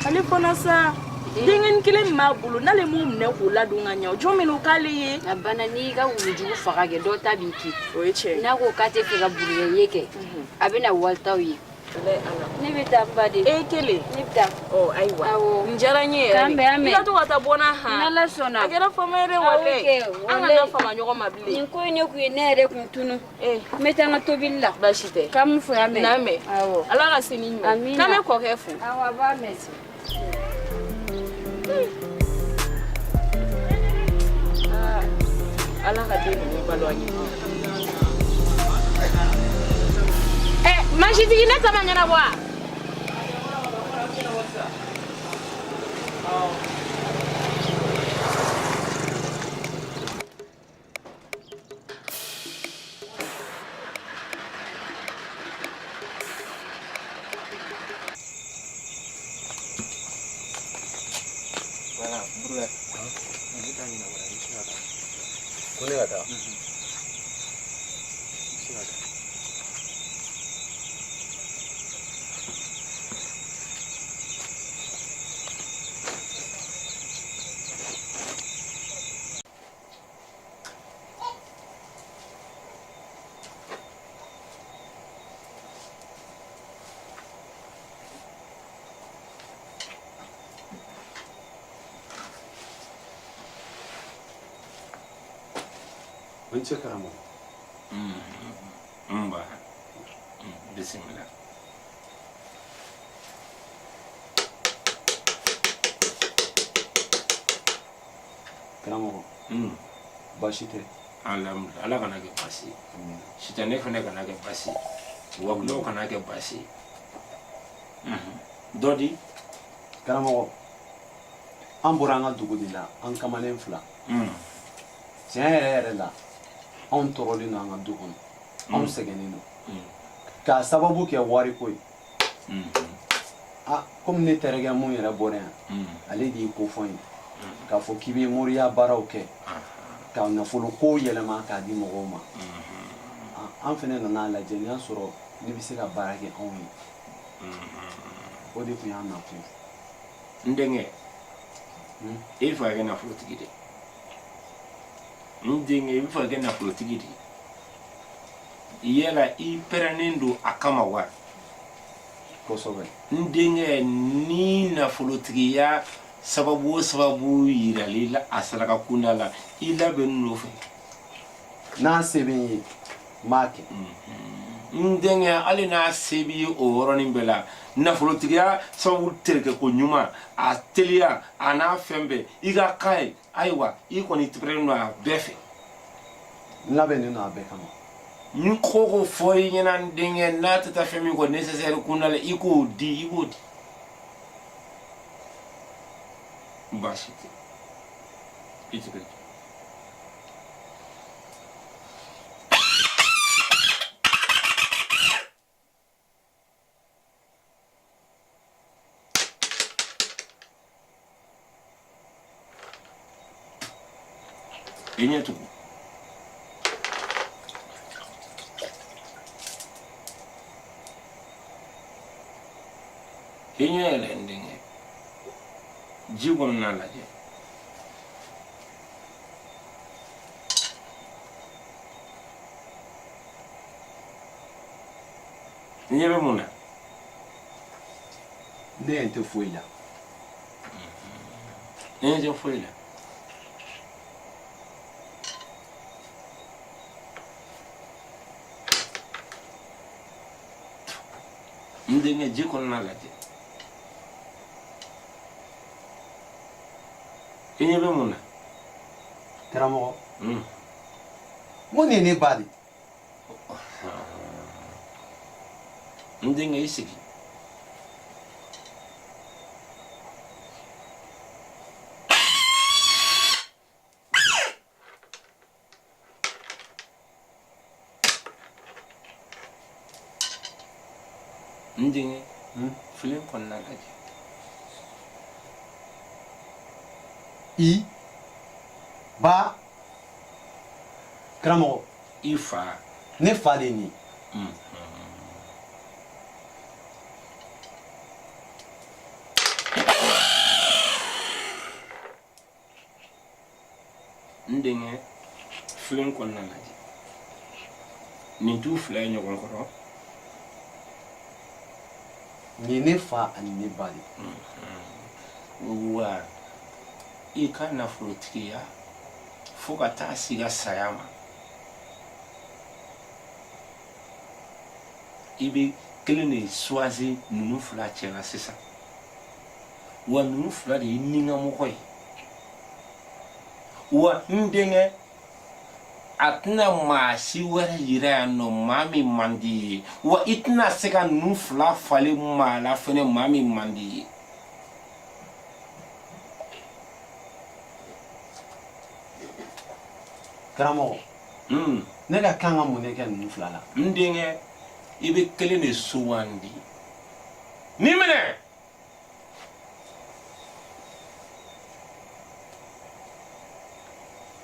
ale fana sa denkɛnin kelen min b'a bolo n'ale m'o minɛ k'o ladon ka ɲɛ o jɔn bɛ n'o k'ale ye. A banna n'i y'i ka wulujugu faga kɛ dɔ ta b'i kin. O ye tiɲɛ ye. N'a ko k'a tɛ fɛ ka Burulayi ye kɛ a bɛ na walitaw ye. Ne bɛ taa n ba de. E kelen. Ne bɛ taa. Ɔ ayiwa. Awɔ. Nin diyara n ye yɛrɛ de. K'an bɛn an mɛn. I ka to ka taa bɔ n na han. N'Ala sɔnna. A kɛra fama ye dɛ Awɔ walayi. kɛ, An walayi. kana fama ɲɔgɔn ma bilen. Nin ko in ne kun ye ne yɛrɛ kun tunu. Ee. N bɛ taa n ka tobili la. Baasi tɛ. K'an mu fo y'a mɛn. N'a mɛn. Awɔ. Ala ka se ni ɲuman ye. Amina. K'an bɛ kɔkɛ fo. Awɔ a b'a mɛn. Aa, Ala ka den ninnu balo an ye. Ɛ masitigi ne ta ma ɲɛnabɔ wa? Voilà, Burulayi. Ne t'a ɲɛnabɔ i bɛ se ka taa. Ko ne ka taa? I bɛ se ka taa. O ni ce karamɔgɔ. Nba, bisimila. Karamɔgɔ, baasi tɛ? Alhamdulillah, Ala kana kɛ baasi ye. Sitanɛ fana kana kɛ baasi ye, wakulɔw kana kɛ baasi ye. Dɔ di. Karamɔgɔ, an bɔra an ka dugu de la, an kamalen fila. Tiɲɛ yɛrɛ yɛrɛ la, anw tɔɔrɔlen don an ka du kɔnɔ, anw sɛgɛnnen don k'a sababu kɛ wariko ye. Ah, komi ne terikɛ mun yɛrɛ bɔra yan, ale de y'i ko fɔ n ye k'a fɔ k'i bɛ moriya baaraw kɛ ka nafolo ko yɛlɛma k'a di mɔgɔw ma. An fana nana lajɛ n'i y'a sɔrɔ n'i bɛ se ka baara kɛ anw ye. O de tun y'an nakun ye. N denkɛ, e bɛ fɛ ka kɛ nafolotigi de. N denkɛ, i bɛ fɛ ka kɛ nafolotigi de. Yala i pɛrɛnnen don a kama wa? Kosɛbɛ. N denkɛ, ni nafolotigiya sababu o sababu yirali la a saraka kunda la, i labɛnnen don fɛ? N'a se bɛ n ye, n b'a kɛ. N denkɛ, hali n'a se b'i ye o yɔrɔnin bɛɛ la, nafolotigiya sababu terikɛ ko ɲuman, a teliya, a n'a fɛn bɛɛ, i ka k'a ye. Ayiwa, i kɔni pɛrɛnnen don a bɛɛ fɛ? N labɛnnen don a bɛɛ kama. Ni ko ko fɔ i ɲɛna, n denkɛ, n'a tɛ taa fɛn min kɔ nécessaire kunda la, i k'o di, i b'o di. Baasi tɛ, i tɛ kɛ. I ɲɛ tugu. I ɲɛ yɛlɛ, n denkɛ, ji kɔnɔna lajɛ. I ɲɛ bɛ mun na? Ne ɲɛ tɛ foyi la. I ɲɛ tɛ foyi la. N denkɛ, ji kɔnɔna lajɛ. I ɲɛ bɛ mun na? Karamɔgɔ, n ko nin ye ne ba de ye. N denkɛ, i sigi. N denkɛ, filen kɔnɔna lajɛ. I ba, karamɔgɔ. I fa. Ne fa de ye nin ye. N denkɛ, filen kɔnɔna lajɛ. Nin t'u fila ye ɲɔgɔn kɔrɔ? Nin ye ne fa ani ne ba de ye. Wa i ka nafolotigiya, fo ka taa s'i ka saya ma, i bɛ kelen de choisi ninnu fila cɛ la sisan. Wa ninnu fila de ye nikamɔgɔ ye. Wa n denkɛ, a tɛna maa si wɛrɛ yira yan nɔ maa min man di i ye. Wa i tɛna se ka ninnu fila falen maa la fɛnɛ maa min man di i ye. Karamɔgɔ, ne ka kan ka mun de kɛ ninnu fila la? N denkɛ, i bɛ kelen de sugandi. Nin minɛ.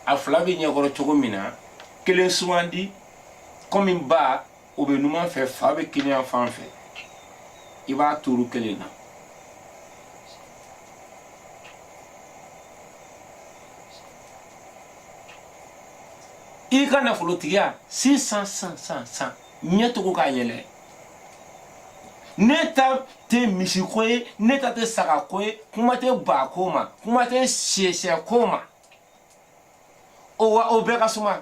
A fila bɛ ɲɛkɔrɔ cogo min na, kelen sugandi. Komi ba o bɛ numan fɛ, fa bɛ kiniyan fan fɛ, i b'a turu kelen na. I ka nafolotigiya sisan san san san, ɲɛ tugu k'a yɛlɛ. Ne ta tɛ misiko ye, ne ta tɛ sagako ye, kuma tɛ bako ma, kuma tɛ sɛsɛko ma. O wa o bɛɛ ka suma.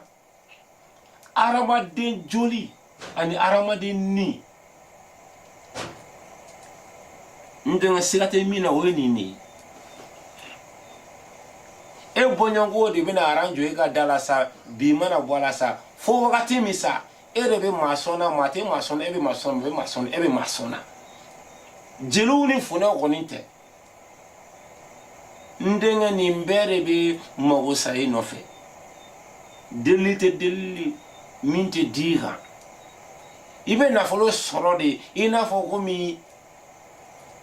Hadamaden joli ani hadamaden ni, n denkɛ, siga tɛ min na, o ye nin de ye. E bɔɲɔgɔnko de bɛna aran jɔ e ka da la sa. Bi mana bɔ a la sa, fo wagati min sa, e de bɛ maa sɔn na, maa tɛ maa sɔn na, e bɛ maa sɔn na, bɛ maa sɔn na, e bɛ maa sɔn na. Jeliw ni funɛw kɔni tɛ, n denkɛ. Nin bɛɛ de bɛ mago sa e nɔfɛ. Delili tɛ delili min tɛ di i kan. I bɛ nafolo sɔrɔ de i n'a fɔ komi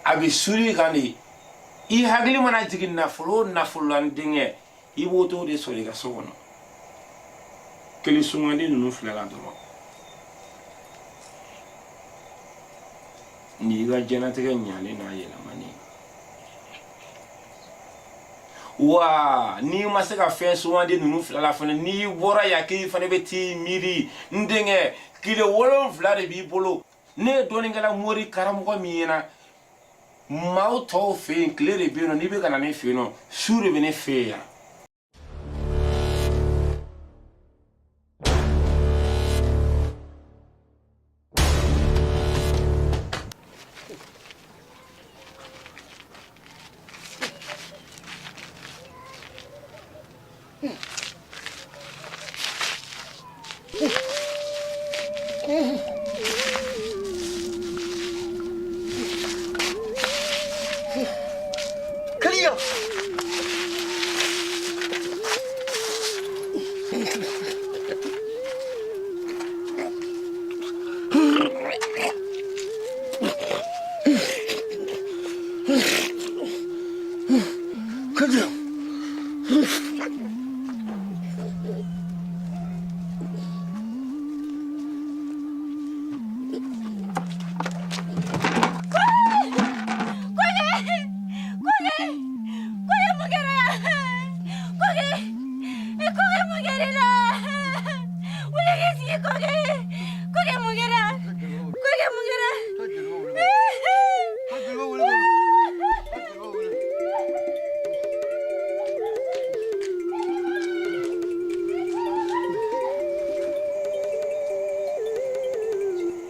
a bɛ suri i kan de. I hakili mana jigin nafolo o nafolo la, n denkɛ, i b'o t'o de sɔrɔ i ka so kɔnɔ. Kelen sungandi ninnu filɛ la dɔrɔn, nin y'i ka diɲɛnatigɛ ɲalen n'a yɛlɛmani. Wa n'i ma se ka fɛn sugandi ninnu fila la fana, n'i bɔra yan k'i fana bɛ t'i miiri, n denkɛ, tile 7 de b'i bolo. Ne ye dɔnnikɛla mori karamɔgɔ min ɲɛna maaw tɔw fɛ yen, tile de bɛ yen nɔ. N'i bɛ ka na ne fɛ yen nɔ, su de bɛ ne fɛ yan. Kaliya! Kaliya!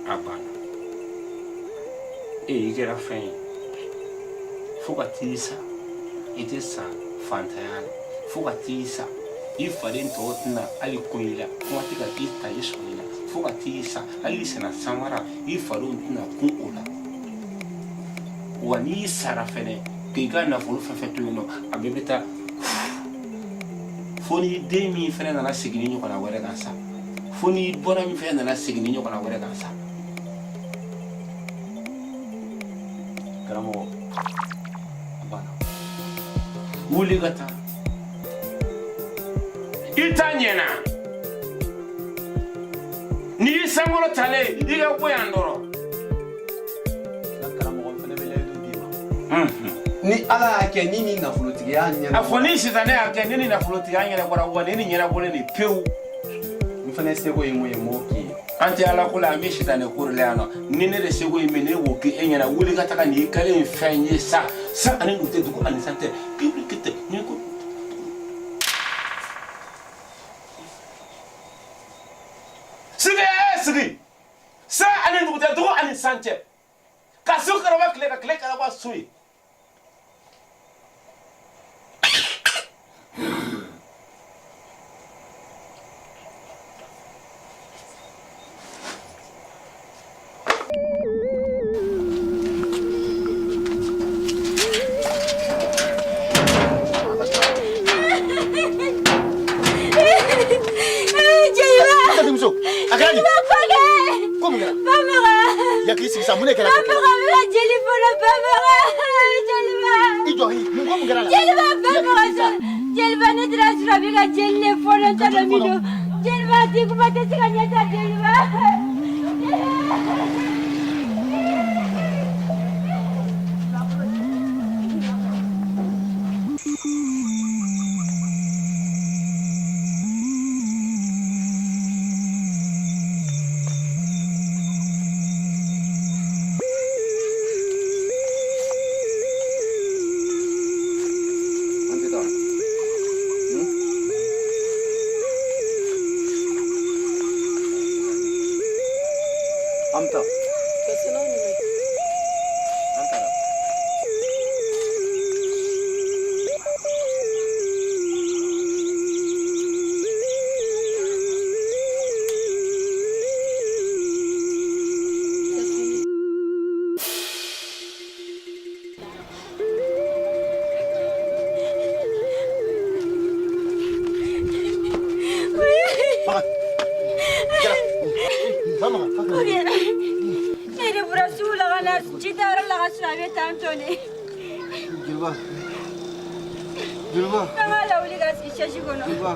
A banna. E i kɛra fɛn ye fo ka t'i sa, i tɛ sa fantanya la. Fo ka t'i sa, i faden tɔw tɛna hali kun i la, kuma tɛ ka k'i ta i sɔnni la. Fo ka t'i sa, hali i senna samara, i fadenw tɛna kun o la. Wa n'i sara fɛnɛ k'i ka nafolo fɛn fɛn to yen nɔ, a bɛɛ bɛ taa, fo n'i den min fɛnɛ nana segin ni ɲɔgɔnna wɛrɛ kan sa, fo n'i bɔra min fɛnɛ nana segin ni ɲɔgɔnna wɛrɛ kan sa. Karamɔgɔ, a banna. Wuli ka taa, i ta ɲɛna. N'i y'i sankɔrɔ talen, i ka bɔ yan dɔrɔn. Karamɔgɔ, n fana bɛ layidu d'i ma, ni Ala y'a kɛ ni nin nafolotigiya ɲɛna. A fɔ ni sitanɛ y'a kɛ ni nin nafolotigiya ɲɛnabɔra, wa ni nin ɲɛnabɔlen de pewu. N fana seko ye mun ye, n b'o k'i ye. An tɛ Ala ko la, an bɛ sitanɛ ko de la yan nɔ. Ni ne de seko ye min, ne b'o kɛ e ɲɛna. Wuli ka taga, nin y'i kɛlen ye fɛn ye sa. San ani dugu tɛ, dugu ani san tɛ, k'i tɛ ni ko sigi sigi. San ani dugu tɛ, dugu ani san cɛ, ka su karaba tile ka tile karaba su ye. Muso, a kɛra di? Ko mun kɛra? Ya k'i sigi sa, mun de kɛra? Jeli fɔlɔ, babaga, jeliba. I jɔ, mun ko, mun kɛra la? Jeliba, babaga, jeliba, ne taara sɔrɔ a bɛ ka jeli de fɔlɔ, n t'a dɔn min don. Jeliba, ti kuma tɛ se ka ɲɛ ta, jeliba. An tɛ taa. An bɛ taa. Ka se n'aw ɲuman ye. An taara. Ne de bɔra sugu la ka na ji tayɔrɔ la ka sɔrɔ a bɛ tan tɔ de. Jeliba. Jeliba. An k'a lawuli ka sigi sɛsi kɔnɔ. Jeliba.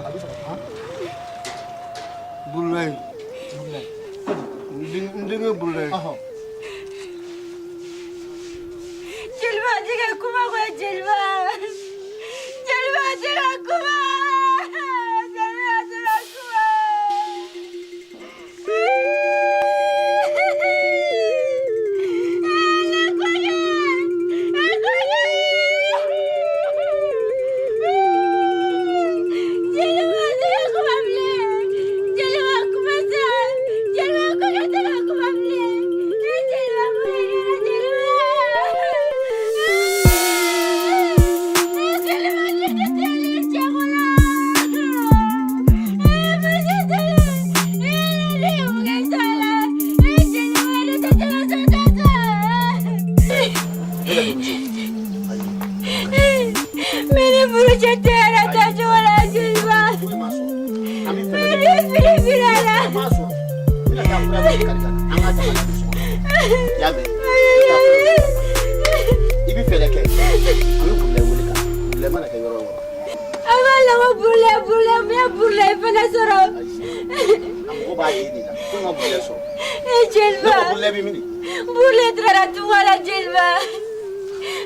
Burulayi. N denkɛ Burulayi. Jeliba tɛ ka kuma koyi jeliba. Jeliba tɛ ka kuma. Jeliba tɛ ka kuma. Jeliba tɛ ka kuma bilen. Jeliba kuma sa. Jeliba kɔkɛ tɛ ka kuma bilen. E jeliba mun de kɛra jeliba? E jeliba jeli tɛ cɛko la. E muso tɛ. E ne ye mun kɛ sa la? E jeliba ne tɛ se ka sɔn ka sa. Mene furucɛ tɛ yɛrɛ ta cogo la jeliba. Mene fili fili la. I bɛ fɛɛrɛ kɛ an bɛ Burulayi wele ka na Burulayi mana kɛ yɔrɔ o yɔrɔ. An b'a labɔ Burulayi Burulayi mun ye Burulayi fana sɔrɔ. A mago b'a den de la ko n ka Burulayi sɔrɔ. E jeliba. Ne ko Burulayi bɛ min de? Burulayi taara tunga la jeliba.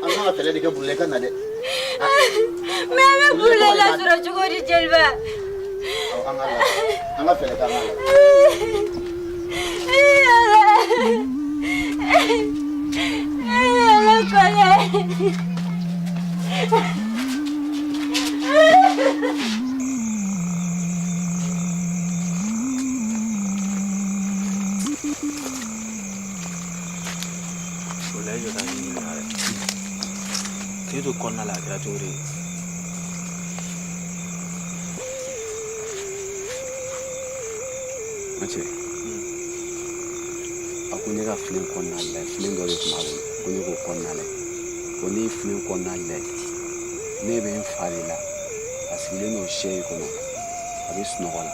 An kan ka fɛɛrɛ de kɛ Burulayi ka na dɛ. Mais an bɛ Burulayi lasɔrɔ cogo di jeliba? Awɔ, an ka lajɛ an ka fɛɛrɛ kɛ an k'a lajɛ. Ee Ala. Ee Ala kɔlɛ. O la i jɔ ka n ɲininka dɛ. K'e to kɔnɔna la a kɛra cogo di? N cɛ a ko ne ka filen kɔnɔna lajɛ filen dɔ de tun b'a bolo ko ne k'o kɔnɔna lajɛ ko ne ye filen kɔnɔna lajɛ ne bɛ n fa de la a sigilen don sɛ in kɔnɔ a bɛ sunɔgɔ la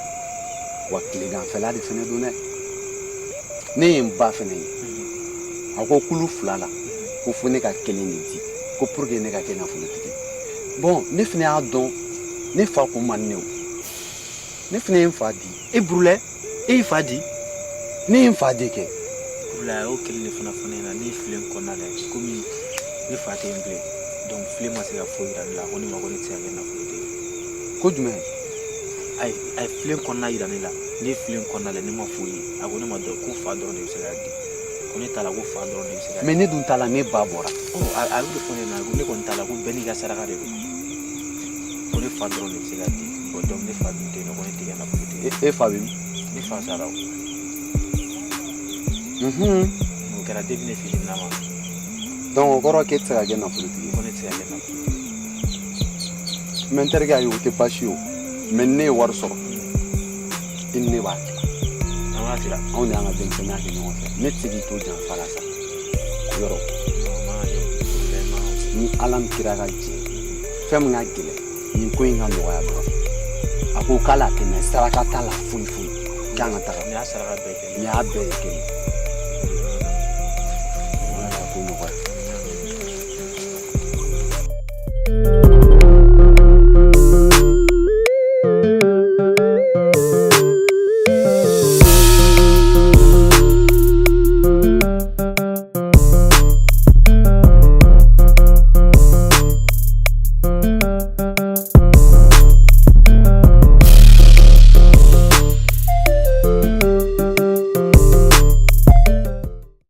wa tileganfɛla de fɛnɛ don dɛ ne ye n ba fɛnɛ ye a ko kulu fila la ko fo ne ka kelen de di ko pour que ne ka kɛ nafolotigi bon ne fɛnɛ y'a dɔn ne fa kun man ne o ne fɛnɛ ye n fa di. E Burulayi e y'i fa di? Ne ye n fa di kɛ. Burulayi a y'o kelen de fana fɔ ne ɲɛna ne ye filen kɔnɔna lajɛ komi ne fa tɛ yen bilen donc filen ma se ka foyi yira ne la a ko ne ma ko ne tɛ se ka kɛ nafolotigi ye. Ko jumɛn? A ye filen kɔnɔna yira ne la ne ye filen kɔnɔna lajɛ ne ma foyi ye a ko ne ma dɔrɔn ko fa dɔrɔn de bɛ se k'a di ko ne t'a la ko fa dɔrɔn de bɛ se k'a di. Mais ne dun t'a la ne ba bɔra. Ɔ a y'o de fɔ ne ɲɛna ko ne kɔni t'a la ko bɛɛ n'i ka saraka de don ko ne fa dɔrɔn de bɛ se k'a di bon donc ne fa dun tɛ yen nɔ ko ne tɛ kɛ nafolotigi ye. E fa bɛ min? Ne fa sara o. O kɛra depuis ne fitinin ma. Donc o kɔrɔ k'e tɛ se ka kɛ nafolotigi ye. Ko ne tɛ se ka kɛ nafolotigi ye. Mais n terikɛ ayi o tɛ baasi ye o mais ni ne ye wari sɔrɔ i ni ne b'a tila. An b'a tila. Anw de y'an ka denmisɛnninya kɛ ɲɔgɔn fɛ ne tɛ se k'i to janfa la sa yɔrɔ. Ni Ala ni kira ka jɛ fɛn min ka gɛlɛn nin ko in ka nɔgɔya dɔrɔn a ko k'ale a tɛ mɛn saraka t'a la foyi foyi k'an ka taga. Nin y'a saraka bɛɛ kɛ. Nin y'a bɛɛ ye kelen.